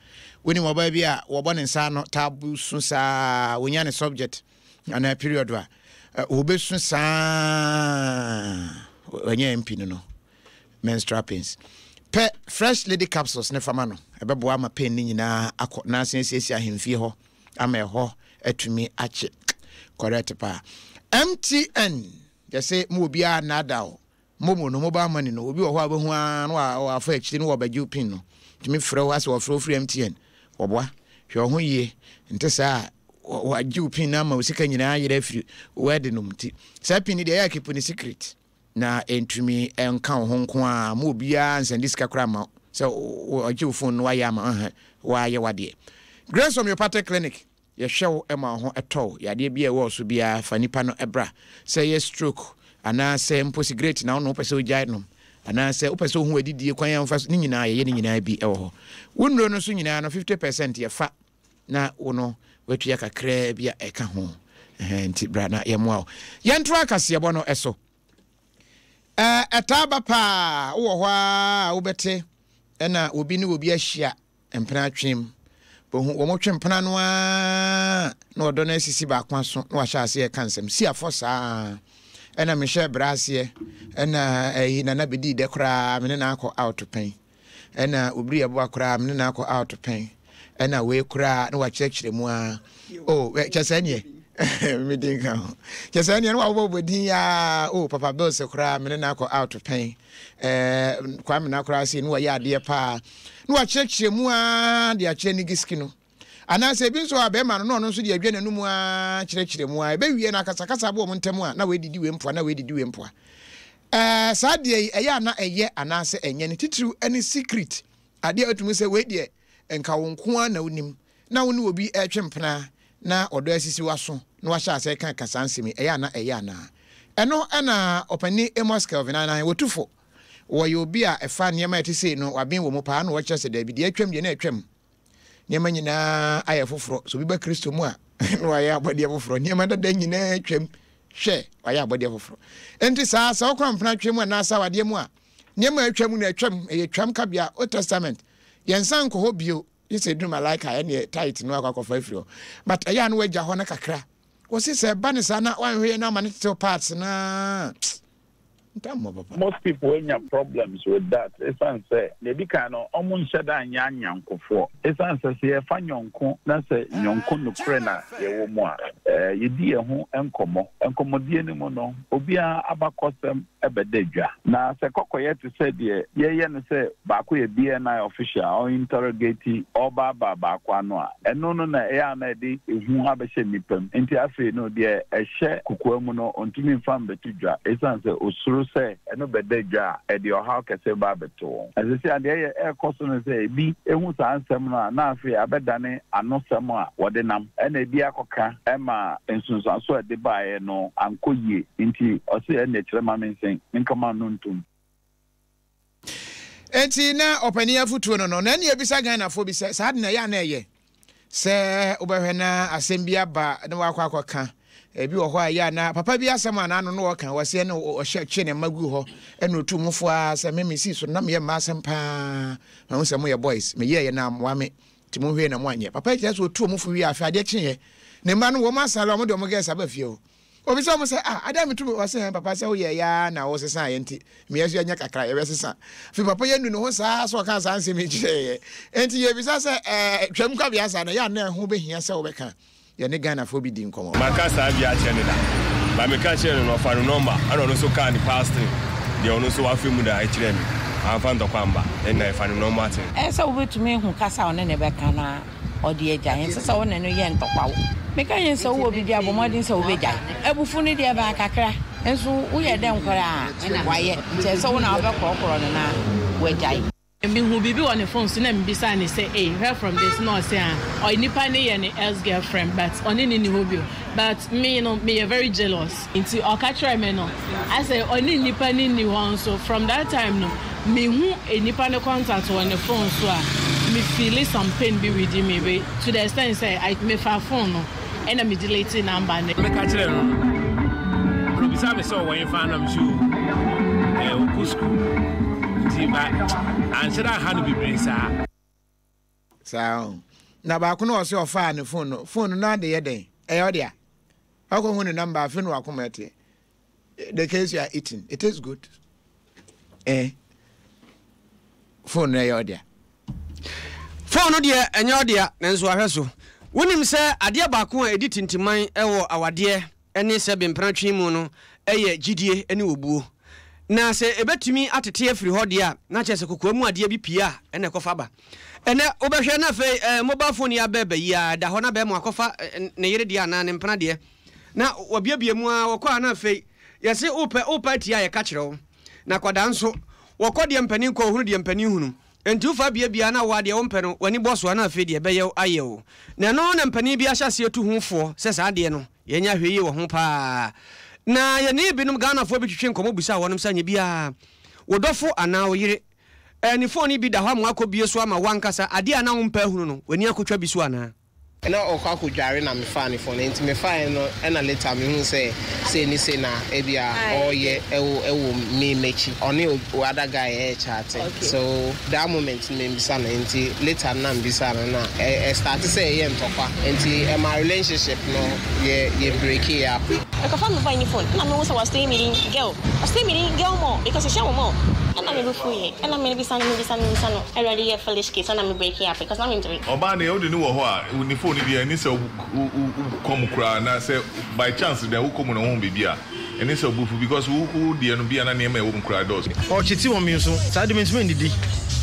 wonim ɔbaa bi a wɔbɔ ne nsa ano taa su saa wɔnya ne subject anaa period a wɔbɛsu saa wɔnyɛ mp no no menstrual pains pɛ fresh lady capsules ne fama no ɛbɛboa ama pain no nyinaa akɔ na asen asiesie ahemfie hɔ ama ɛhɔ atumi akye correct paa mtn yɛsɛ mu obiara nnaada o Momo no, mobile money no, obi wɔ hɔ a wobɛhu ara na wafa akyiri na wɔbɛgye wo pin no. Tumi frɛ wo asɛ wɔfrɛ wo firi MTN. Wɔboa. Hwɛ wo ho yie. Nte saa a, wɔagye wo pin no ama wo sika nyinaa ayera afiri w'ade no mu. Nti saa pin no deɛ ɛyɛ a keep no secret. na ɛntumi nka wo ho nko ara ma obiara nsɛnde sika koraa mma wo sɛ ɔgye wo phone no wayɛ ama wo wayɛ wadeɛ. Grace Homeopathic Clinic Yɛhwɛ wo ma wo ho tɔ wo. Yadeɛ biara a ɛwɔ wo so biara, fa nipa no bra. Sɛ ɛyɛ stroke, anaa sɛ mpo sigaret na wonom wopɛ sɛ wogyae nom, anaa sɛ wopɛ sɛ wohu w'adidie kwan a wofa so, ne nyinaa yɛyɛ ne nyinaa bi wɔ hɔ. Wo nnuro no nso nyinaa no 50% yɛfa na wo no woatua kakraa bi a ɛka ho. Ɛhɛn, nti bra na yɛmmoa wo. Yɛntoa kaseɛbɔ no so. Ɛɛ, ɛtaa ba paa, wowɔ hɔ ara a wobɛte ɛna obi ne obi ahyia Mpena twem. Bohu wɔn twe mpena no ara na ɔdɔ no asisi baako aso na wahyɛ aseɛ reka nsɛm. Si afɔ saa. Ɛna mehyɛ bra aseɛ. Ɛna ɛyi nana bɛdii dɛ koraa me ne no akɔ out pɛn. Ɛna obiri ɛboa koraa me ne no akɔ out pɛn. Ɛna wei koraa na wakyerɛkyerɛ mu ara. Oh, kyɛ sɛ neɛ medi nka ho. Kyɛ sɛ neɛ na wabobɔ din yaa. Oh, Papa Bills koraa me ne no akɔ out pɛn. Ɛɛ Kwame na koraa sei na wɔyɛ adeɛ paa na wakyerɛkyerɛ mu ara de akyerɛ ne giski no anaasɛ ebi nso a bɛrima no na ɔno nso de adwa n'anum ara kyerɛkyerɛ mu ara ɛbɛwie no akasakasa bɔ wɔn ntam a na wɔadidi wei mpoa na wɔadidi wei mpoa. Ɛɛ saa adeɛ yi ɛyɛ ana ɛyɛ anaasɛ ɛnyɛ ne titiriw ɛne secret adeɛ a wotumi sɛ wei deɛ nka wo nko ara na wonim na wo ne obi retwe mpena na ɔdɔ asisi w'aso na wahyɛ aseɛ reka ka saa nsɛm yi, ɛyɛ a na ɛyɛ anaa? Ɛno na Ɔpanin Amos Kelvin Annan, wɔtu fo. Wɔyɛ obi a ɛfa nneɛma a ɛte sei no, waben wɔ mu paa na ɔkyerɛ sɛ daabi, deɛ atwam deɛ na atwam. Nneɛma nyinaa ayɛ foforɔ. Sɛ obi ba Kristo mu a, na wayɛ abɔdeɛ foforɔ. Nneɛma dada nyinaa atwam. Hwɛ, wayɛ abɔdeɛ foforɔ. Enti saa, sɛ wokɔ mpena twe mu anaasɛ awadeɛ mu a, nneɛma a atwam no atwam. Ɛyɛ twam kabea, Old Testament. Yɛnsan nkɔ hɔ bio. Gye sɛ ɛduru Malaika a ɛneɛ tight no akɔ akɔfa afiri hɔ. But ɛyɛ a na wagya hɔ no kakra. Wɔse sɛ ɛba no saa na wanhwɛ yie na ama no tetew parts no a, nta mmɔ papa. Most people anya problems with that esiane sɛ nea edi kan no ɔmo nhyɛ da nyɛ anyankofoɔ. Esiane sɛ sɛ yɛfa nyɔnko na sɛ nyɔnko nokorɛ na yɛwɔ mu a, yɛdi yɛn ho nkɔmmɔ. Nkɔmmɔdie no mu no obiara abakɔsɛm bɛda dwa. Na sɛ kɔkɔyɛ te sɛ deɛ yɛyɛ no sɛ baako yɛ BNI official a ɔinterrogate, ɔrebaabaa baako ano a, ɛno no na ɛyɛ a na ɛde ehu abɛhyɛ nnipa mu. Enti afei no deɛ ɛhyɛ kokoa mu no ɔntumi mfa mmɛto dwa esiane sɛ ɔsuro sɛ ɛno bɛda dwa a, ɛde ɔhaw kɛse bɛba abɛto wɔn. Na seesei a deɛ ɛyɛ ɛrekɔ so ne sɛ ebi hu saa nsɛm no a na afei abɛdane anosɛm a wɔde nam, ɛna ebi akɔka ma nsunsuanso a ɛde baeɛ no ankɔ yie. Nti ɔse ɛnneɛ kyerɛ ma mensen menka m'ano ntom. Enti na ɔpanin afotuo no no, na ɛne ebisa Ghanafoɔ bi sɛ saa de na ɛyɛ a na ɛyɛ sɛ wobɛhwɛ na asɛm bi aba na wakɔ akɔka ebi wɔ hɔ a ɛyɛ a na papa bi asɛm a n'ano no ɔka wɔseɛ no ɔhyɛ twe ne mma gu hɔ ɛna otu mu fo ara sɛ me mesi so na meyɛ mma asɛm paa mahu sɛ moyɛ boys meyɛɛ yɛ na amoa me nti monhwɛ na moanyɛ papa yi kyerɛ sɛ otu ɔmo fo wie afei adeɛ kyeeɛ ne mma no wɔn asale wɔn de wɔn girls aba fie hɔ Obisa wɔn sɛ, Ah, adɛn meto me? Ɔse, Ɛn, papa, sɛ woyɛɛ yɛ ara na wosesaa yɛn nti, me yɛ nso yɛnyɛ kakra, yɛbɛsesa. Afei papa yi anu ne ho saa sɛ ɔkaa saa nsɛm yi kyerɛɛ yɛn. Enti yɛbisa sɛ, Ɛɛ, Twam Kwabea saa no, ɛyɛ a na ɛho bɛhia sɛ wobɛka? Yɛne Ghanafoɔ bi di nkɔmmɔ. Manka saa biaa kyerɛ no da but meka kyerɛɛ no no ɔfaa no number ɛna ɔno nso kaa ne past thing deɛ ɔno nso wafa mu da kyerɛɛ me amfa ntɔkwa amba ɛna ɛfa no normal thing. Ɛyɛ sɛ wobɛtumi ahu kasa a ɔne no bɛka na ɔde agyae. Ɛnsɛ sɛ wo ne no yɛ ntɔkwaw. Meka yɛn sɛ wowɔ biribi a, bɔ mmɔden sɛ wobɛgyae. Abufuw no deɛ, ɛbaa kakra. Nso woyɛ dɛn koraa a, wayɛ. Nti ɛsɛ sɛ wo na wobɛkorɔkorɔ no na wagyae. Mehuu biribi wɔ ne phone so na mebisaa no sɛ ei where from this na ɔse ah ɔyɛ nipa no yɛ ne ex girlfriend but ɔne no nni hɔ bio but me no meyɛ very jealous nti ɔka kyerɛɛ me no asɛ ɔne nipa no nni hɔ nso from that time no Mehu nipa no contact wɔ ne phone so a, me feeli some pain bi within me be to the extent sɛ I me fa phone no ɛna me delete number no. Meka kyerɛɛ no no, na obisaa me sɛ ɔwɔ hefa na mese o ɛɛ ɔkɔ sukuu nti ba anhyɛ da anha no bebree saa. Saa o. Na baako no ɔse ɔfaa ne phone no, phone no na ade yɛ dɛn? Ɛyɛ ɔdea? Ɔkɔ hu ne number afe no wakoma ɛteɛ. The case you are eating, it is good. Eh. Phone no ɛyɛ ɔdea. Phone no deɛ ɛnyɛ ɔdea nanso ahwɛ so. Wonim sɛ adeɛ baako a ɛdi tintiman wɔ awadeɛ ne sɛbe mpenatwe mu no yɛ gyidie ne obuo. Na sɛ ɛbɛtumi atete afiri hɔ deɛ a, na kyerɛ sɛ kokoa mu adeɛ bi pue a ɛna ɛkɔfa ba. Ɛnnɛ wobɛhwɛ na afei eh, mobile phone yi aba ɛba yi ara, ɛda hɔ na bɛrima akɔfa ne yere deɛ anaa ne mpena deɛ na wabiabia mu ara, wɔkɔ a na afei. Yɛse wopɛ wopɛ atie a yɛka kyerɛ wo. Na akwadaa nso, wɔkɔ deɛ mpanin kɔ, wɔhunu deɛ mpanin hunu. Enti wofa bea biara na wo ara deɛ wompɛ no, w'ani bɔ so a na afei deɛ ɛbɛyɛ wo ayɛ wo. Na ɛno na mpanin bi ahyɛ aseɛ tu ho foɔ sɛ saa adeɛ no, yɛnyɛ ahwɛyie wɔ ho pa ara. Na yɛne binom Ghanafoɔ bi twetwe nkɔmmɔ bisaa wɔnom sɛ anyɛ biara wo dɔfo anaa wo yere ne phone bi da hɔ ama wakɔbue so ama wo ankasa adeɛ a na wompɛ ahunu no, w'ani akɔtwa bi so anaa? Na ɔkɔ akɔdware na mefaa ne phone nti mefaeɛ no ɛna later mehuu sɛ sei ne sei na ebia ɔreyɛ ɛwɔ ɛwɔ me m'akyi ɔne other guy ɛɛkyate so that moment no mambisa no nti later no na mebisa no na ɛ starte sɛ ɛyɛ ntɔkwa nti ɛma relationship no yɛ yɛ breakee up. Mekɔfa me boy ne phone ɛna mehu sɛ wastay meeting girl wastay meeting girl more because ɔhyia wɔ mall ɛna me bo fuiɛ ɛna mebisa no mebisa no mebisa no Awurade yɛ foolish case ɛna me breakee up because na mentumi. Ɔbaa deɛ wode no wɔ hɔ a ne phone no deɛ ɛne sɛ wo kɔ mu koraa na sɛ by chance deɛ wokɔ mu na wohu biribi a ɛne sɛ wo bo fu because wo wo deɛ no bia na nneɛma a ɛwɔ mu koraa dɔɔso. Ɔkyete wɔ me so saa de mentumi ndidi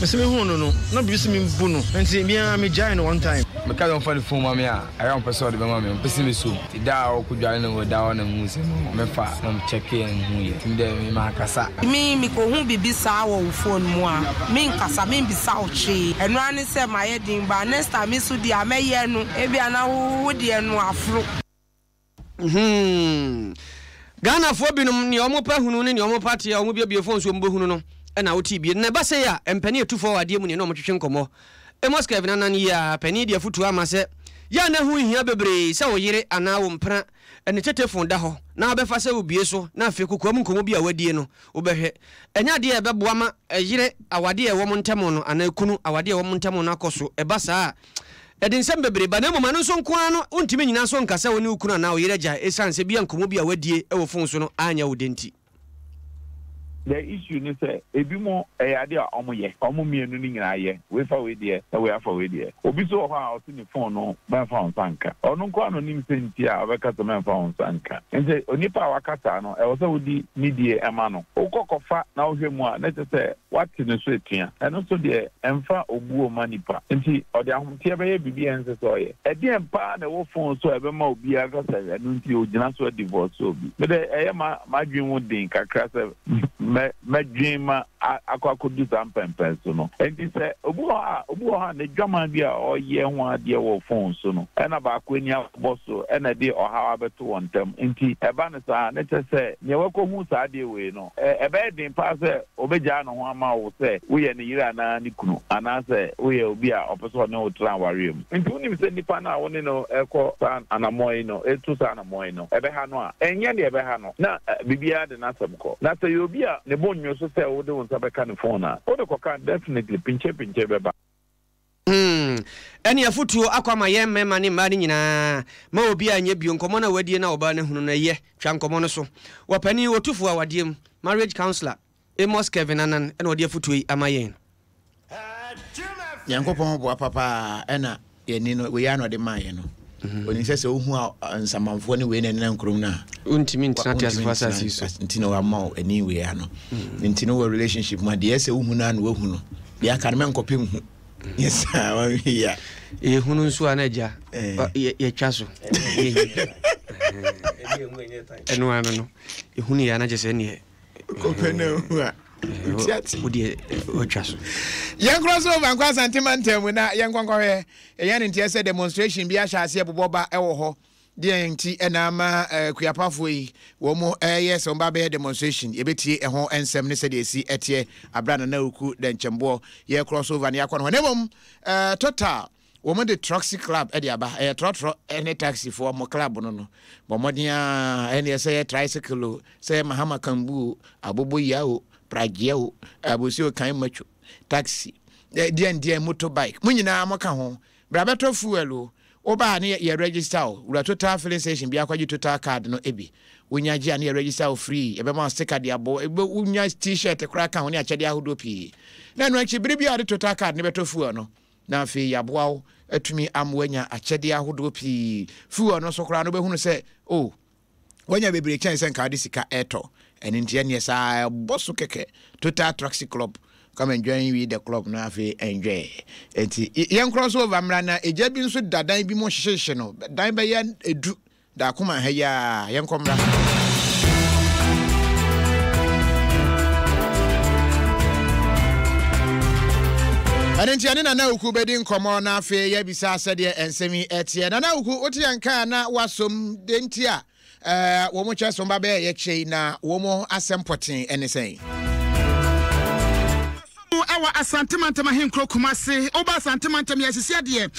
mese me huu no no na biribi se me bu no nti me ara me gyae no one time. Meka sɛ ɔmfa ne phone ma me a, ɛyɛ a ɔmpɛ sɛ ɔde bɛma me, ɔmpɛ sɛ mesɔ mu. Nti da a ɔkɔ dware no da hɔ na mehuu sɛ no mɛfa na me checkee na mehuu yɛ. Nti me deɛ me mankasa. Me mekɔhu biribi saa wɔ wo phone mu a, menkasa, membisa wo hwee. Ɛno ara ne sɛ mayɛ den but next time me nso deɛ a mɛyɛ no, ebia na wo deɛ no aforo. Hmm. Ghanafoɔ binom, nea wɔpɛ hunu ne nea wɔpɛ ateɛ a wɔbuebue phone so wɔbɛhunu no na wote bie. Na ɛba sei a, mpanin atufoɔ wɔ adeɛ mu ne na wɔtwetwe nkɔmmɔ. Amos Kevin Annan yi ara panin de afotuo ama sɛ, yɛ a na ɛho nhia bebree sɛ wo yere anaa wo mpena ne tetefon da hɔ na wobɛfa sɛ wobue so na afei kokoam nkɔmmɔ bi a wɔadie no wobɛhwɛ. Ɛnyɛ adeɛ a ɛbɛboa ma yere awadeɛ a ɛwɔ mo ntam no anaa kunu awadeɛ a ɛwɔ mo ntam no akɔ so. Ɛba saa a, ɛde nsɛm bebree ba. Na mmom ɛno nso nko ara no, wontumi nnyina so nka sɛ wo ne wo kunu anaa wo yere agyae ɛsiane sɛ ebia nkɔmmɔ bi a wɔadie wɔ fon so no anyɛ wo dɛ nti. The issue ne sɛ ebinom ɛyɛ adeɛ a wɔyɛ, wɔn mmienu no nyinaa yɛ, wei fa wei deɛ na wei afa wei deɛ. Obi nso wɔ hɔ a ɔse ne phone no mɛmfa wo nsa nka. Ɔno nko ara na ɔnim sɛ nti a ɔbɛka sɛ mɛmfa wo nsa nka. Nti onipa a waka saa no ɛwɔ sɛ wodi nidie ma no. Wokɔ kɔfa na wohwɛ mu a na kyerɛ sɛ woate ne so atua. Ɛno nso deɛ ɛmfa obuo mma nipa. Nti ɔde ahometeɛ bɛyɛ biribi a ɛnsɛ sɛ ɔyɛ. Ɛdeɛn paa na ɛwɔ phone so a ɛbɛma obiara aka sɛ ɛno nti ɔgyina so adivorce obi? Me deɛ ɛyɛ ma m'adwene mu den kakra sɛ mɛ mɛdwen ma akɔ akɔdu saa mpɛnpɛnso no. Enti sɛ obi wɔ hɔ a, obi wɔ hɔ a n'adwaman bi a ɔyɛ ho adeɛ wɔ phone so no, ɛna baako ani abɔ so ɛna ɛde ɔhaw abɛto wɔn ntam. Nti ɛba no saa a, na kyerɛ sɛ nea wakɔhu saa adeɛ wei no, ɛbɛyɛ den paa sɛ ɔbɛgyaa ne ho ama wo sɛ woyɛ ne yere anaa ne kunu, anaasɛ woyɛ obi a ɔpɛ sɛ ɔne wo tra awareɛ mu. Nti wonim sɛ nipa no a wo ne no rekɔ saa anammɔn yi no, retu saa anammɔn yi no, ɛbɛha no a, ɛnyɛ deɛ ɛbɛha no, na biribiara de n'asɛm kɔ. Na sɛ ɛyɛ obi a ne bo nnwo so sɛ wode wo nsa bɛka ne phone a, wode kɔka a, definitely pinkye-pinkye bɛba. Hmm, ɛne afotuo akɔ ama yɛn mmarima ne mmaa no nyinaa. Ma obiara nyɛ bio. Nkɔmmɔ no a woadie na ɔbaa no ahunu no, ɛyɛ. Twa nkɔmmɔ no so. Wɔ panin otufoɔ awadeɛ mu, marriage counsellor, Amos Kevin Annan na ɔde afotuo yi ama yɛn. Nyankopɔn boa papa ɛna yɛni no wei ara na ɔde maa yɛn no. Onim sɛ sɛ wohu nsamanfoɔ ne wei na ɛnenam kurom no a, wontumi ntena teasefoɔ asase yi so. Nti na wama wo ani wei ano. Nti no wɔ relationship mu a deɛ ɛsɛ wohu no a na wahu no. Deɛ aka no mɛnkɔpɛ nhu. Nyɛ saa wanhwɛ yi a. Yɛhunu nso a na agya yɛtwa so. Ɛno ano no yɛhunu yɛ a na kyɛ sɛ neɛ kɔpɛ na hu a wotiate wodeɛ watwa so. Yɛnkorɔ so Bankɔ Asante mantam mu na yɛnkɔ nkɔhwɛ ɛyɛ ne nteɛ sɛ demonstration bi ahyɛ aseɛ bobɔ ba ɛwɔ hɔ. Deɛn nti ɛna ama kuapafoɔ yi wɔn mo ɛyɛ sɛ wɔn ba bɛyɛ demonstration? Yɛbɛtie ɛho nsɛm ne sɛdeɛ ɛsi ɛteɛ abira Nana Oku Dɛnkyɛmboɔ. Yɛkorɔ so over ne yɛakɔ no hɔ. Na mmom total Wɔn de Troxy Club de aba. Ɛyɛ trɔtrɔ ne taxi foɔ mo club no no. Bɔ mmɔden ara ɛneɛ sɛ yɛ tricycle o, sɛ yɛ Mahama Kambu o, Aboboya o, Pragya o, Abossey Okai Macho, taxi, deɛn deɛn, motor bike, mo nyinaa mo ka ho. Bra bɛtɔ fuel o, wo ba a ne yɛ register o, wura Total filling station biara kɔgye Total card no bi. Wonya gye a ne yɛ register wo free, yɛbɛma wo sticker de abɔ, wonya t-shirt koraa ka ho ne akyɛdeɛ ahodoɔ pii. Na ɛno akyi bere biara a wode Total card no bɛtɔ fuel no, Na afei yɛaboa wo atumi ama woanya akyɛdeɛ ahodoɔ pii. Fuel no nso koraa no wobɛhunu sɛ, oh, woanya bebree kyɛn sɛ nka wode sika ɛretɔ. Ɛno nti ɛneɛ saa ɛbɔ so kɛkɛ. Total Taxi Club, come and join we the club na afei enjoy. Enti yɛnkorɔ nso over mmra na egya bi nso da dan bi mu hyehyehye no, dan bɛyɛ edu. Daakoma ha yi ara, yɛnkɔ mmra. Ɛno nti ɛne Nana Awuku bɛdi nkɔmmɔ na afei yɛabisa sɛdeɛ nsɛm yi ɛteɛ. Nana Awuku, wote yɛn nka a na woasom deɛ nti a wɔn kyerɛ sɛ wɔn ba bɛyɛ yɛkyerɛ yi na wɔn asɛm pɔtee ɛne sɛn? Mu wɔ Asante Mantam ahenkuro Kumase. Woba Asante Mantam yi a, sisi adeɛ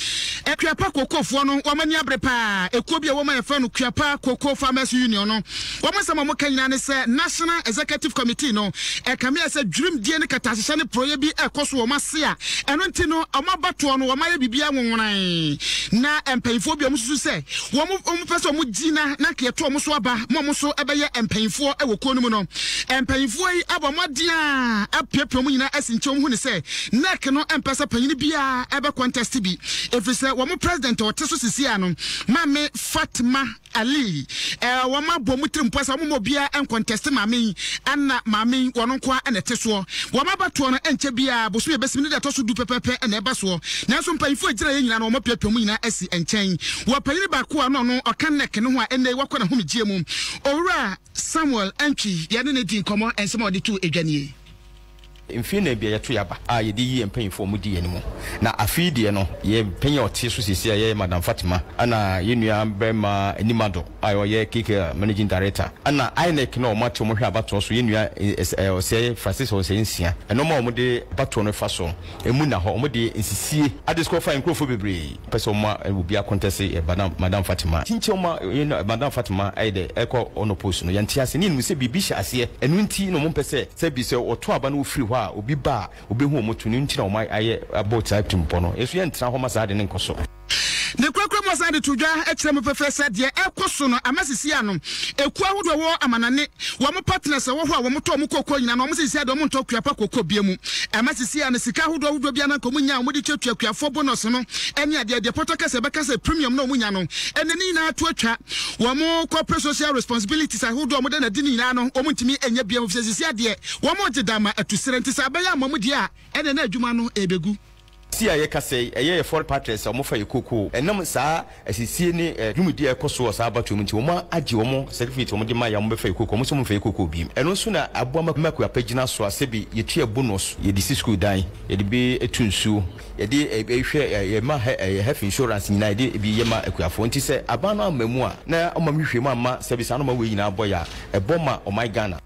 Akuapa Kookoofoɔ no wɔn ani abere paa. Ekuo bi a ɛwɔ mu a yɛfrɛ no Kuapa Cocoa Farmers Union no, wɔn nsɛm a wɔka nyinaa ne sɛ National Executive Committee no ɛkame ayɛ sɛ dwirimdie ne kataahyehyɛ ne porɔeɛ bi rekɔ so wɔ wɔn ase a ɛno nti no wɔn abatoɔ no wɔayɛ biribiara nwonwonae na mpanyinfoɔ bi a wɔsusu sɛ wɔn wɔpɛ sɛ wɔgyina na anka yɛto wɔn so aba ma wɔn nso bɛyɛ mpanyinfoɔ wɔ kuo no mu no. Mpanyinfoɔ yi abɔ mmɔden a apiapia wɔn nyinaa asi nkyɛn wɔn hu ne sɛ NEC no mpɛ sɛ panyin biara ɛbɛ contest bi ɛfiri sɛ wɔn president a ɔte so sisi ano Maame Fatma Ali ɛɛ wɔn abɔ wɔn tirim pɔ sɛ wɔn mma obiara ncontest maame yi ɛna maame yi wɔn nko ara na ɛte soɔ. Wɔn abatoɔ no ɛnkyɛ biara bosome ɛbɛsim ne da ɛtɔ so du pɛpɛpɛ na ɛba soɔ. Nanso mpanyinfoɔ a ɛgyina yɛ nyinaa no wɔn apiapia wɔn nyinaa asi nkyɛn. Wɔ panyin baako a na ɔno ɔka NEC no ho a ɛnnɛ yi wakɔ n'ahomegyeɛ mu, Owura Samuel Antwi, yɛne no dii nkɔmmɔ, nsɛm a ɔde too dwa nie. Mfe nnan biara yɛto yɛn aba a yɛde yi yɛn mpanyimfo a wɔdi yɛn anim. Na afe yi deɛ no, yɛn panyin a ɔte so seesei a ɛyɛ Madam Fatima, ɛna yɛn nua barima Anim Addo a ɔyɛ KKL Managing Director, ɛna INEC no a wɔate wɔn hwɛ abatoɔ so, yɛn nua Osei Francis Osei Nsia. Nnoɔma a wɔde abatoɔ no fa so, ɛmu nna hɔ. Wɔde nsisie adisqualify nkurɔfoɔ bebree. Pɛ sɛ ɔma obi akɔntɛse yɛ Madam Madam Fatima. Kyinkyin ɔma yɛn Madam Fatima ayɛ dɛ ɛkɔ ɔno post no yɛnte ase ne yɛnim sɛ biribi hyɛ aseɛ ɛno nti na ɔmo mpɛ sɛ sɛ bi sɛ ɔto aba na ɔfiri hɔ a obi ba a ɔbɛhu ɔmo to no nti na ɔmo ayɛ abɔ saa tirimpɔ no yɛnso yɛntena hɔ ma saa ade no nkɔ so. Ne korakora mu ɔsan de to dwa kyerɛ mu pefee sɛ deɛ ɛrekɔ so no ama sisi ano ekuo ahodoɔ a ɛwɔ amanane wɔn partners a ɛwɔ hɔ a wɔn tɔ wɔn kookoo nyinaa no wɔn sisi adeɛ wɔn ntɔ kuapa kookoo bie mu ɛma sisi ano sika ahodoɔ ahodoɔ bi a na nka wɔn nya a wɔn de tuatua kuafoɔ bonus no ɛne adeɛ deɛ pɔtɔ kɛse ɛbɛka sɛ premium na wɔn nya no ɛnɛ ne nyinaa to atwa wɔn corporate social responsibilities ahodoɔ a wɔn de na di ne nyinaa no wɔn ntumi nyɛ bie mu fisɛ sisi adeɛ wɔn gye da ma atusrɛ nti sɛ abɛyɛ ama wɔn deɛ a ɛnɛ na adwuma no ɛbɛgu. Si a yɛkasa yi, ɛyɛ yɛ foreign partners a wɔfa yɛ cocoa. Ɛnam saa asisie ne dwumadi a ɛkɔ so wɔ saa abatoɔ mu nti, wɔn agye wɔn certificate a wɔde ma yɛ a wɔbɛfa yɛ cocoa. Wɔn nso wɔmfa yɛ cocoa bio. Ɛno nso na aboa ma Akuapɛ gyina so a sɛbi yɛtua bonus, yɛde si sukuu dan, yɛde bi tu nsuo, yɛde hwɛ yɛma health insurance nyinaa yɛde bi yɛ ma akuafoɔ. Nti sɛ aban no amma mu a na wɔma nhwehwɛmu amma sɛbi saa nnoɔma wei nyinaa bɔ yɛ a, ɛbɔ ma ɔman Ghana.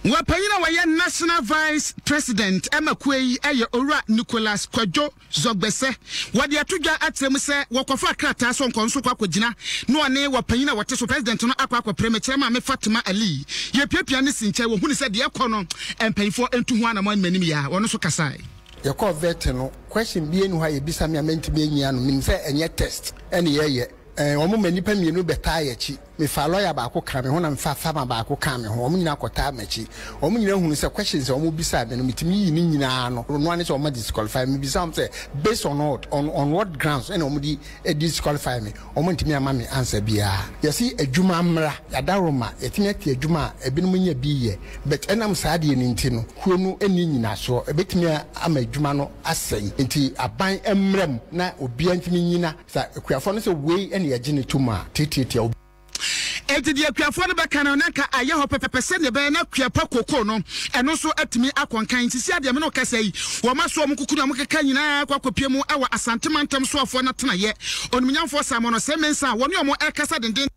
Wɔ panyin a ɔyɛ National Vice President ma kuo yi yɛ Owura Nicholas Kwadwo Zɔgbɛsɛ. Wɔde ato dwa akyerɛ mu sɛ wɔkɔfaa krataa sɛ ɔnkɔ nso kɔ akɔgyina na ɔne wɔ panyin a wɔte so President no akɔ akɔpere mekyerɛ Maame Fatima Ali. Yɛpiapia ne si nkyɛn wɔhunu sɛ deɛ ɛkɔ no mpanyinfoɔ ntu ho anamɔn anim anim yɛ a wɔno nso kasae. Yɛkɔɔ vet no, question biaa nni hɔ a yɛbisa me a mantumi anyi ano, menim sɛ ɛnyɛ test ɛne yɛyɛ. Ɛɛ, wɔn ma nnipa mmienu bɛtaa yɛn akyi. Mefaa lɔya baako kaa me ho na mefaa farmer baako kaa me ho. Wɔn nyinaa kɔtaa m'akyi. Wɔn nyinaa hunuu sɛ questions a wɔbisaa me no, metumi yii ne nyinaa ano. Ɛno ara ne sɛ wɔn disqualify me. Mebisaa wɔn sɛ based on what, on, on what grounds ɛna wɔn de disqualify me. Wɔn antumi amma me answer biara. Yɛse adwuma mmra, yɛadaworoma, yɛatumi ate adwuma a ebinom nya bi yɛ. But ɛnam saa adeɛ no nti no, kuo no nni nnyinasoɔ. Ɛbɛtumi ama adwuma no asɛe. Nti aban mmra mu na obiara ntumi nnyina. Sɛ akuafoɔ no sɛ wei na yɛgye no tom a, tiatiatia obi. Enti deɛ akuafoɔ no bɛka no, na anka ayɛ hɔ pɛpɛpɛ sɛdeɛ ɛbɛyɛ na kuapa kokoo no, ɛno nso atumi akɔ nkan. Sisi a deɛ me ne wo kasa yi, wɔn aso wɔn kuku ne wɔn keka nyinaa akɔ akɔpue mu wɔ Asante mantam soafoɔ no atenaeɛ. Onimnyamfoɔ Simon Osei Mensah a wɔne wɔn rekasa denden.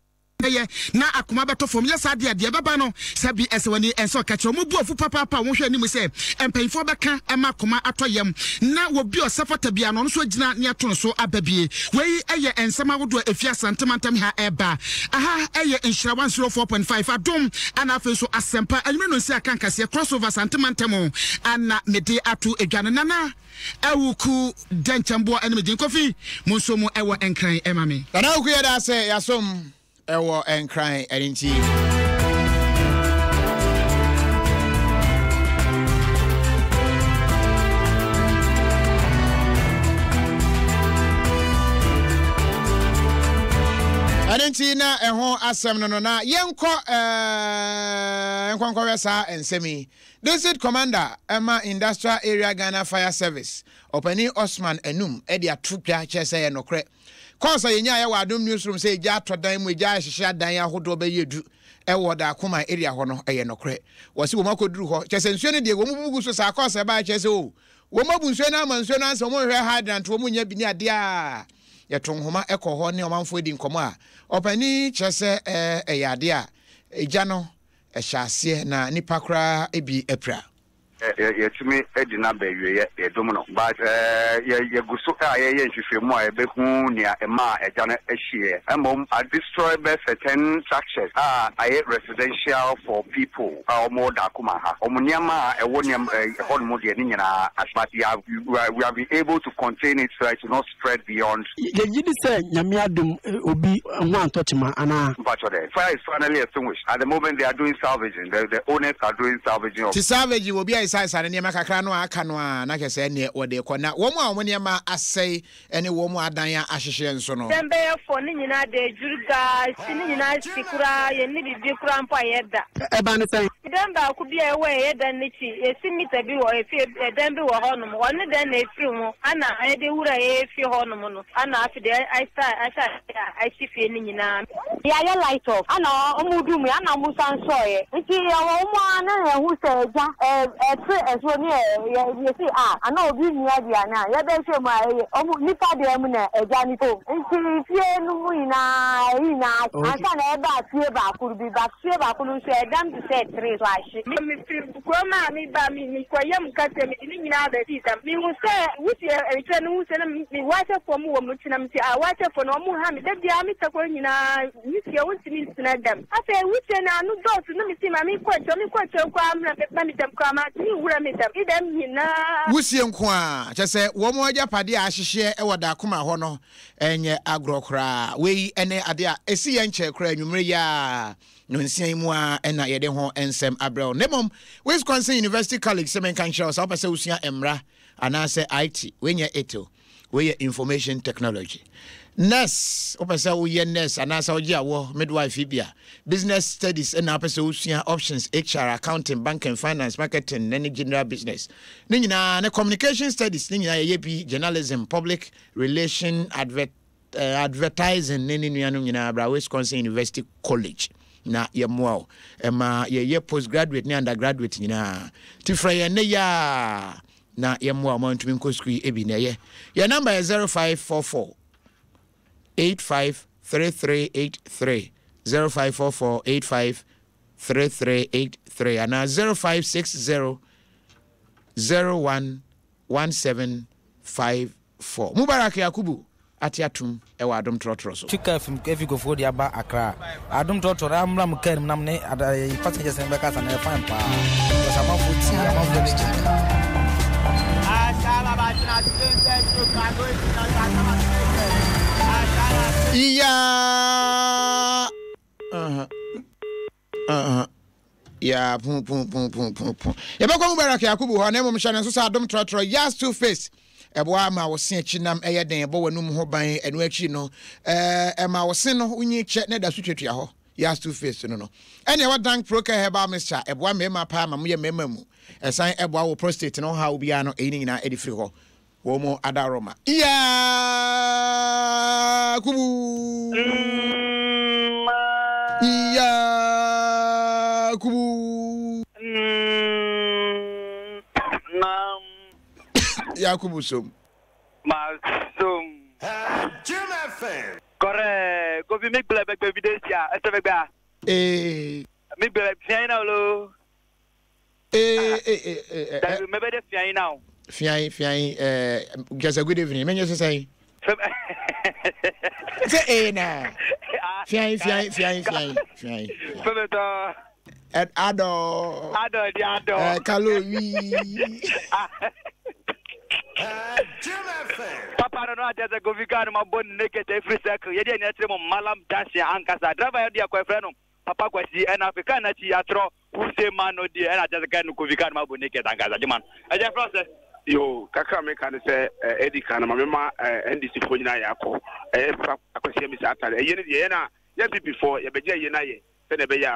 Bɛyɛ na akoma bɛtɔ fam. Yɛ saa deɛ a, deɛ ɛbɛba no, sɛ bi ɛsɛ w'ani ɛnsɛ ɔka kyerɛ. Wɔn bo afu papaapa a wɔhwɛ anim sɛ mpanyinfoɔ bɛka ma akoma atɔ yam na obi a ɔsɛ fata biara no, ɔno nso agyina ne ato no so aba bie. Wei yɛ nsɛm ahodoɔ a ɛfiri Asante mantam ha ɛreba. Aha yɛ Nhyira 104.5 Adom ana afei nso Asɛmpa anwummerɛ nonsia aka nkaseɛ Crossover Asante mantam ana mede ato dwa no. Nana Awuku Dɛnkyɛmboɔ ɛne me din Kofi mo nso mo ɛwɔ Nkran ɛma me. Nana Awuku yɛda ase yasom ɛwɔ Nkran ɛne nti. Ɛno nti na ɛho asɛm no no na yɛnkɔ ɛɛ nkɔnkɔhwɛ saa nsɛm yi. District Commander ma Industrial Area Ghana Fire Service, Ɔpanin Osman Anum de ato dwa kyerɛ sɛ ɛyɛ nokorɛ. Kɔɔs a yɛnyaeɛ wɔ Adom Newsroom sɛ egya atɔ dan mu, egya ahyehye adan ahodoɔ bɛyɛ du wɔ Dakoman area hɔ no, ɛyɛ nokorɛ. Wɔse wɔn akɔduru hɔ, kyerɛ sɛ nsuo no deɛ wɔn bubu gu so saa. Kɔɔs a ɛbaeɛ kyerɛ sɛ o, oh, Wɔn abu nsuo no ama nsuo no ansa wɔn nhwɛ hydrant wɔn nyɛ bi ne adeɛ a yɛto nhoma kɔ hɔ ne ɔmanfoɔ di nkɔmmɔ a ɔpanin kyerɛ sɛ ɛyɛ adeɛ a egya no ɛhyɛ aseɛ na nipa koraa bi apira. Yɛatumi adi no aba awieɛ, yɛdom no but yɛgu so a yɛyɛ nhwehwɛmu a yɛbɛhu nea ɛmaa ɛgya no hyeeɛ. Mmom a destroy bɛyɛ sɛ ten structures a ayɛ residential for people a wɔwɔ Darkuma ha. Wɔn nneɛma a ɛwɔ nneɛma ɛhɔnom deɛ ne nyinaa ahye but yɛ we have been able to contain it so that it will not spread beyond. Yɛgye di sɛ Nyame adom obi ho antɔ kyema anaa? Mpakyɛ dɛ fire is finally extinguished at the moment they are doing salvaging the the owners are doing salvaging of. Te salvaging obi ayesaayesa ne nneɛma kakra no a aka no a na kyerɛ sɛ ɛneɛ wɔde rekɔ na wɔn a wɔn nneɛma asɛe ne wɔn a adan a ahyehyeɛ nso no. Dɛm bɛyɛ fɔ ne nyinaa da adwiri gaa si ne nyinaa si koraa yɛnni biribi koraa mpo a yɛda. Ɛbaa ne sɛn? Dan baako bi a ɛwɔ yɛn dan no akyi, yɛsi mita bi wɔ efie, ɛdan bi wɔ hɔnom, ɔne dan na efiri ho ana yɛde wura yɛn fie hɔnom no, ana afei deɛ ahyɛ ahyɛ aseɛ a ahye fie no nyinaa. Yɛayɛ light off ana ɔmo dum yɛ ana ɔmo san sɔɔyɛ nti yɛwɔ ɔmo ara na yɛhu sɛ egya ɛpre ɛsoro ne yɛ yɛsi a ana obi nua aduane a yɛbɛhwɛ mu a ɛyɛ ɔmo nipa deɛ mu na egya no tom nti fie no mu nyinaa ɛyi nyinaa ansa na ɛbaa fie baako bi but fie baako no nso ɛdam te sɛ tree so ahye. Mefiri kurom a meba me mekɔyɛ mu kasa mede ne nyinaa bɛsii dɛm mehu sɛ wusie nkyerɛ no hu sɛ na me wakyɛfoɔ mu wɔ mu kyena me sɛ a wakyɛfoɔ no ɔmo ha me da biara me takɔ nyinaa wusie wontumi ntena dɛm afei wusie no ano dɔɔso na mesi ma mekɔ akyerɛ mekɔ akyerɛ koraa mmerɛ meba me dɛm koraa mantumi nwura me dɛm me dɛm nyinaa. Wusie nko ara, kyerɛ sɛ wɔn agyapadeɛ a ahyehyeɛ wɔ Daakoma hɔ no nyɛ agorɔ koraa. Wei ne adeɛ a ɛsi yɛn nkyɛɛ koraa anwummerɛ yi ara nnɔnsia yi mu ara na yɛde ho nsɛm abrɛ wo. Na mmom Wisconsin University College sɛ menka nkyerɛ wo sɛ wopɛ sɛ wosua mmara anaasɛ IT, wei nyɛ IT o, wei yɛ Information Technology. Nurse, wopɛ sɛ woyɛ nurse anaasɛ wogye awoɔ, midwife bi a, business studies na wopɛ sɛ wosua, options, HR, accounting, banking, finance, marketing, ne general business. Ne nyinaa, ne communication studies, ne nyinaa yɛyɛ bi, journalism, public relation, advert, advertising ne ne nuanom nyinaa bra Wisconsin University College na yɛmmoa wo ɛma yɛyɛ postgraduate ne undergraduate nyinaa ti frɛ yɛn ne yɛa na yɛmmoa wo ma ntumi nkɔ sukuu yi ebi na ɛyɛ yɛn namba yɛ 0544 853383 0544 853383 anaa 0560 01 1754. Mubarak Yakubu ate atom wɔ Adom Trɔtrɔ so. Twi car firi efi Kofoɔ de aba Accra. Adom Trɔtrɔ na mmra mo car mu na mo ne ada eh, passengers no bɛkasa na ɛyɛ fine paa. Because amanfoɔ tie amanfoɔ ani gye. Iyaa. Uh-huh. Uh-huh. Yeah, pum pum pum pum pum pum. Yɛbɛkɔ Mubarak Yakubu hɔ na mmom hyɛ no nso sɛ adom trɔtrɔ Yas toothpaste ɛboa ma wo se akyi nam ɛyɛ den ɛbɔ w'anum ho ban ɛno akyi no ɛma wo se no wonyi kyɛ na ɛda so tuatua hɔ Yas toothpaste no no ɛne ɛwɔ Dank Procare herbal mixture ɛboa mmarima paa ma moyɛ mmarima mu ɛsan ɛboa wo prostate no haw biara no ɛyi ne nyinaa ɛde firi hɔ Wɔn mu adaworoma. Yakubu. Yakubu. Yakubu som. Masom. Kɔrɛ kofi mi gblẽ megbe vi ɖe sia ese megbea. Ee. Mi gblẽ fia yi na wo. Ee ee ee ee. Dabi mebe ɖe fia yi na o. Fia yi fia yi ɛɛ kyɛ good evening menye sesa yi. Sɛ ee na. Fia yi fia yi fia yi fia yi fia yi. Fɛmɛtɔ. Ɛ adɔ. Adɔ di adɔ. Ɛ kalo wi. Papa no no akyɛ sɛ Kofi car no ma bɔ ne naked efiri circle yɛde ani akyerɛ mu Malam Junction ankasa driver yɛ de akɔ ɛfrɛ no Papa Kwasi ɛna afei car n'akyi atrɔ Who say man no deɛ ɛna kyɛ sɛ car no Kofi car no ma bɔ naked ankasa gyema no ɛkyɛ frɛ sɛ. Yoo, kakra a meka ne sɛ edi kan no ma mema NDC foɔ nyinaa yɛ akɔ ɛyɛ papa Akwasi Amisa Atare ɛyɛ no deɛ yɛn a yɛn NPP foɔ yɛbɛgye ɛyɛ no ayɛ sɛdeɛ ɛbɛyɛ a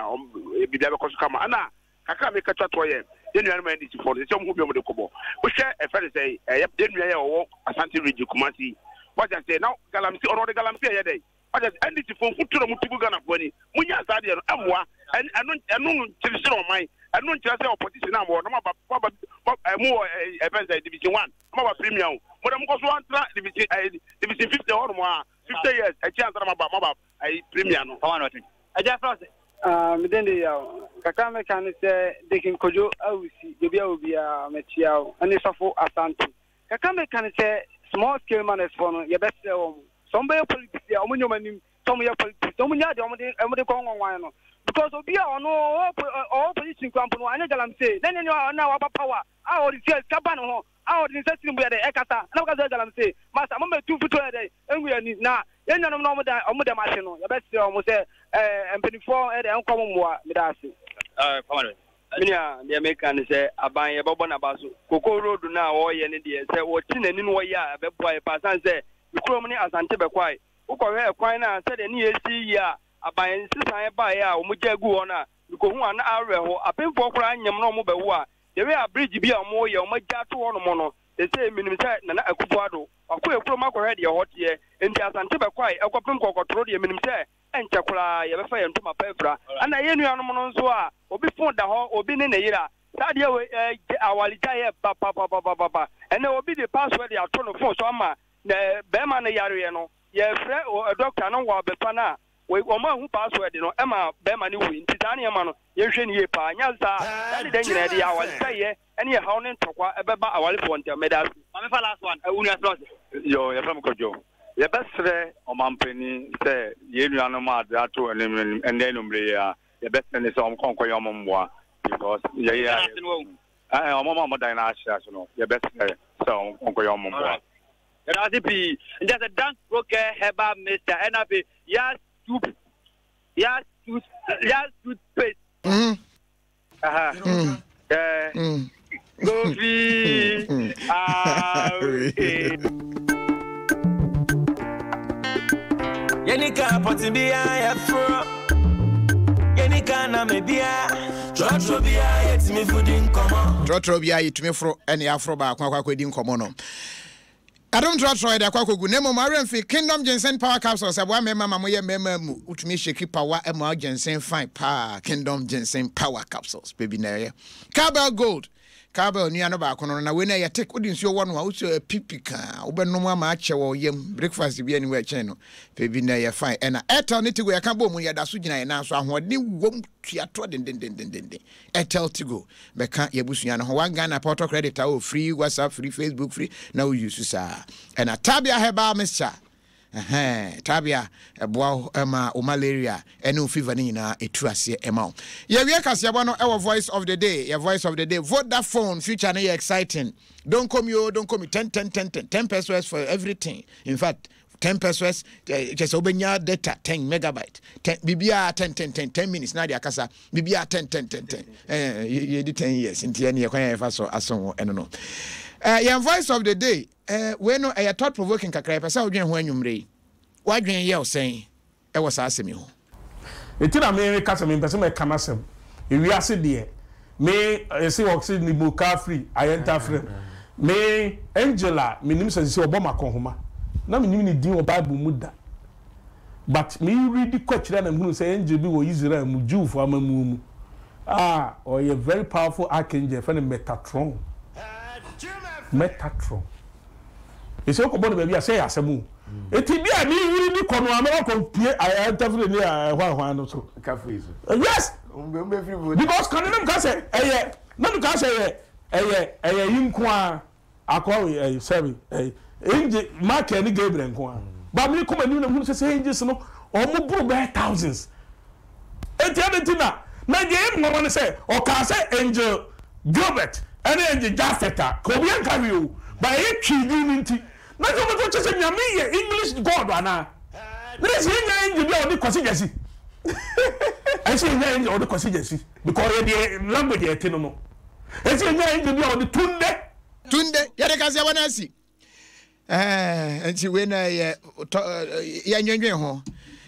biribiara bɛkɔ so kama ɛna kakra a meka twa toɔ yɛ yɛn nuanom NDC foɔ no sɛ wɔn ho bi wɔn de kɔbɔ wohwɛ ɛfɛ ne sɛ ɛyɛ yɛn nua yɛ ɔwɔ Asante region Kumasi wagya sɛ na galamsey ɔno ɔde galamsey ɛyɛ dɛ. Wate ase? NDC foɔ mfuturo na wɔtu gu Ghana foɔ ani. Monyaa saa adeɛ no, ɛmmoa. Ɛn, ɛno, ɛno nkyerɛkyerɛ ɔman. Ɛno nkyerɛ sɛ opposition a mowɔ no, moaba, moaba, mo, eh, mowɔ, eh, ɛfɛn sɛ division one, na moaba premier o. Mo deɛ mokɔ so antra division, eh, division 50 hɔ nom a, 50 years akyi ansa na moaba, moaba, eh, premier no. Pama na ɔte. Agya frɛ wo sɛ. Ah, me den de yaw. Kakra mɛka ne sɛ Deacon Kojo Awusi, baabi a wɔ biara mɛkyia wo, ɛne Sɔfo Asante. Kakra mɛka ne sɛ small scale miners foɔ no yɛbɛsrɛ wɔn sɛ wɔn bɛyɛ politics a wɔn nyɛ wɔn anim sɛ wɔn yɛ politics na wɔn nya deɛ wɔn de wɔn de kɔ nwanwan no because obi a ɔno ɔwɔ ɔwɔ position kura mpo no anyɛ galamsey na ne ɔno a waba power a ɔde sika sika ba ne ho a ɔde ne nsa siri mu yɛ dɛ ɛkasa na wɔka sɛ galamsey masa mo mɛtu mfutuo yɛ dɛ ngu yɛn ani na yɛn nuanom na wɔn da wɔn dɛm ase no yɛbɛsrɛ wɔn sɛ ɛɛ mpanimfoɔ yɛ dɛ nkɔ wɔn mmoa meda ase. Ɛɛ pamado. Me nua, deɛ meka ne sɛ aban yɛbɛbɔ n'aba so. Koko road no a wɔreyɛ no deɛ sɛ wɔte n'ani na wɔyɛ a ɛbɛboa yɛ paa sane sɛ me kurom ne Asante Bɛkwae. Wokɔhwɛ ɛkwan no a sɛdeɛ ne yɛsi yie a aban nsesaeɛ baeɛ a wɔgyaa guu hɔ no a mekɔhu a na awerɛho. Apemfoɔ koraa nyem na wɔbɛwo a the way a bridge bi a wɔreyɛ wɔagya ato hɔnom no seesei menim sɛ Nana Akufo Addo wakɔ yɛ kurom akɔhwɛ deɛ ɛhɔ teɛ. Enti Asante Bɛkwae ɛkɔpem Kɔkɔtoro deɛ menim sɛ Ɛnkyɛ koraa yɛbɛfa yɛn ntoma pa afira. Ɛna yɛn nuanom no nso a obi fon da hɔ, obi ne ne yere a, saa adeɛ wei ɛgye awaregyaeɛ ba papapapapa. Ɛnɛ obi de password ato ne fon so ama na bɛrima no yareɛ no, yɛfrɛ dɔkta no wɔ abɛfa no a, wɔn ahu password no ɛma bɛrima no wui. Nti saa nneɛma no yɛnhwɛ no yie paa. Nyɛ saa a, saa ne da nyinaa ɛde awaregyaeɛ ɛne ɛhaw ne ntɔkwa ɛbɛba awarefoɔ ntam. Meda ase. Maame fa last one, wo nua frɛ wo sɛ? Yo, yɛfrɛ me Kwadwo. Yɛbɛsrɛ ɔmanpanin sɛ yɛn nuanom a ade ato wɔn anim ɛnnɛ anwummere yi ara, yɛbɛsrɛ no sɛ wɔnkɔ nkɔyɛ wɔn mmoa because yɛyɛ a ɛɛ wɔn a wɔn dan no ahye ase no, yɛbɛsrɛ sɛ wɔnkɔ nkɔyɛ wɔn mmoa. Yɛda ase pii. Nti sɛ Dank Procare Herbal Mixture ɛna afei Yas Tooth Yas Tooth Yas Toothpaste. Aha. Eh. Kofi. Yɛni ka pɔte bia yɛforɔ Yɛni ka na me bia Trɔtrɔ bia yɛtumi fo di nkɔmmɔ Trɔtrɔ bia yɛtumi foro ɛne aforo baako akɔ akɔdi nkɔmmɔ no. Adom trɔtrɔ yɛde akɔ akɔgu na mmom awerɛ mfi Kingdom Ginseng Power Capsules ɛboa mmarima ma moyɛ mmarima mu wotumi shake power ɛma ginseng fine paa Kingdom Ginseng Power Capsules baby na ɛyɛ Cowbell Gold Cowbell nua no baako no na wei na ɛyɛ thick wode nsuo wɔ no a wosɛ apipi kaa wobɛnom ama akyɛ wɔ yam breakfast bi aniwa ɛkyɛn no baby na ɛyɛ fine ɛna Airtel ne Tigo yɛka bɔ mu yɛda so gyina yɛn nan so ahoɔden wom tuatoɔ dendendendenden Airtel Tigo bɛka yɛabusua no ho. One Ghana pɛ ɔtɔ credit a oh free WhatsApp, free Facebook, free na wo use saa. Ɛna Tabia Herbal Mixture ɛhɛn Tabia ɛboa wo ma wo malaria ɛne wo fever no nyinaa ɛtu aseɛ ɛma wo. Yɛwie kaseɛbɔ no ɛwɔ Voice of the Day. Yɛ Voice of the Day Vodafone future no yɛ exciting. Don't call me oh, don't call me 10 10 10 10 10 pesos for everything. In fact, 10 pesos kyɛ sɛ wobɛnya data 10 megabyte 10 biribiara 10 10 10 10 minutes na ade akasa biribiara 10 10 10 10 yɛdi 10 years nti ɛne yɛkwan a yɛfa so aso ho ɛno no yɛn voice of the day wei no ɛyɛ thought provoking kakra yɛpɛ sɛ wodwen ho anwummerɛ yi woadwen yɛ wo sɛn wɔ saa asɛm yi ho. Enti na me reka sɛ mempɛ sɛ mɛka n'asɛm. Ewiase deɛ, me, yɛse wɔse ne mu kaa firi ayɛnta frɛ m. Me, angel a menim sɛ sesei ɔbɔ m'akɔnhoma, na mennim ne din wɔ Bible mu da. But me readi kɔ akyiri a na mehunu sɛ angel bi wɔ Israel mu, Jewfoɔ amammuo mu, a ɔyɛ very powerful archangel, yɛfrɛ no Metatron. Metatron. Ese wokɔbɔ no baabi a sɛ ɛyɛ asɛm o. Eti bi a ne yiri bi kɔ no a na wakɔ pie ntafiri ne hwan hwan no so. Yes. Because kane na meka sɛ ɛyɛ na meka sɛ ɛyɛ ɛyɛ ɛyɛ yi nko a akɔ ɛyɛ sorry ɛyɛ angel Michael ne Gabriel nko a. Ba mi kɔ m'anim na mehunu sɛ sɛ angels no wɔn boro bɛyɛ thousands. Enti adɛn nti na na deɛ ɛyɛ me nwanwa ne sɛ ɔkaa sɛ Angel Gilbert ne Angel Japhet a, ka obiara nka hwee o, but ɛyɛ Twi din no nti. Na sɛ wobɛka kyerɛ sɛ Nyame yɛ English God anaa? Na ɛsɛ yɛnya angel bi a ɔde Kwasi Gyasi. Ɛsɛ yɛnya angel a ɔde Kwasi Gyasi because ɔyɛ deɛ language a yɛte no no. Ɛsɛ yɛnya angel bi a ɔde Tunde. Tunde, yɛde kaseɛ bɔ no asi. Eh, nti wei na ɛyɛ yɛndwendwen ho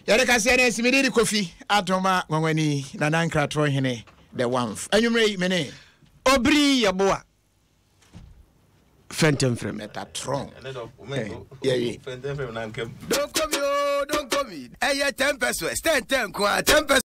yɛde kaseɛ no asi mede de kofi adoma nwanwani nana nkratoɔ hene the wamf anwummerɛ yi mene obiri yɛboa fɛntɛmfrɛm metatron yɛwie. Don't come yo, don't come. Indomie, ɛyɛ 10 pesewas, 10 10 nko ara, 10 pesewas.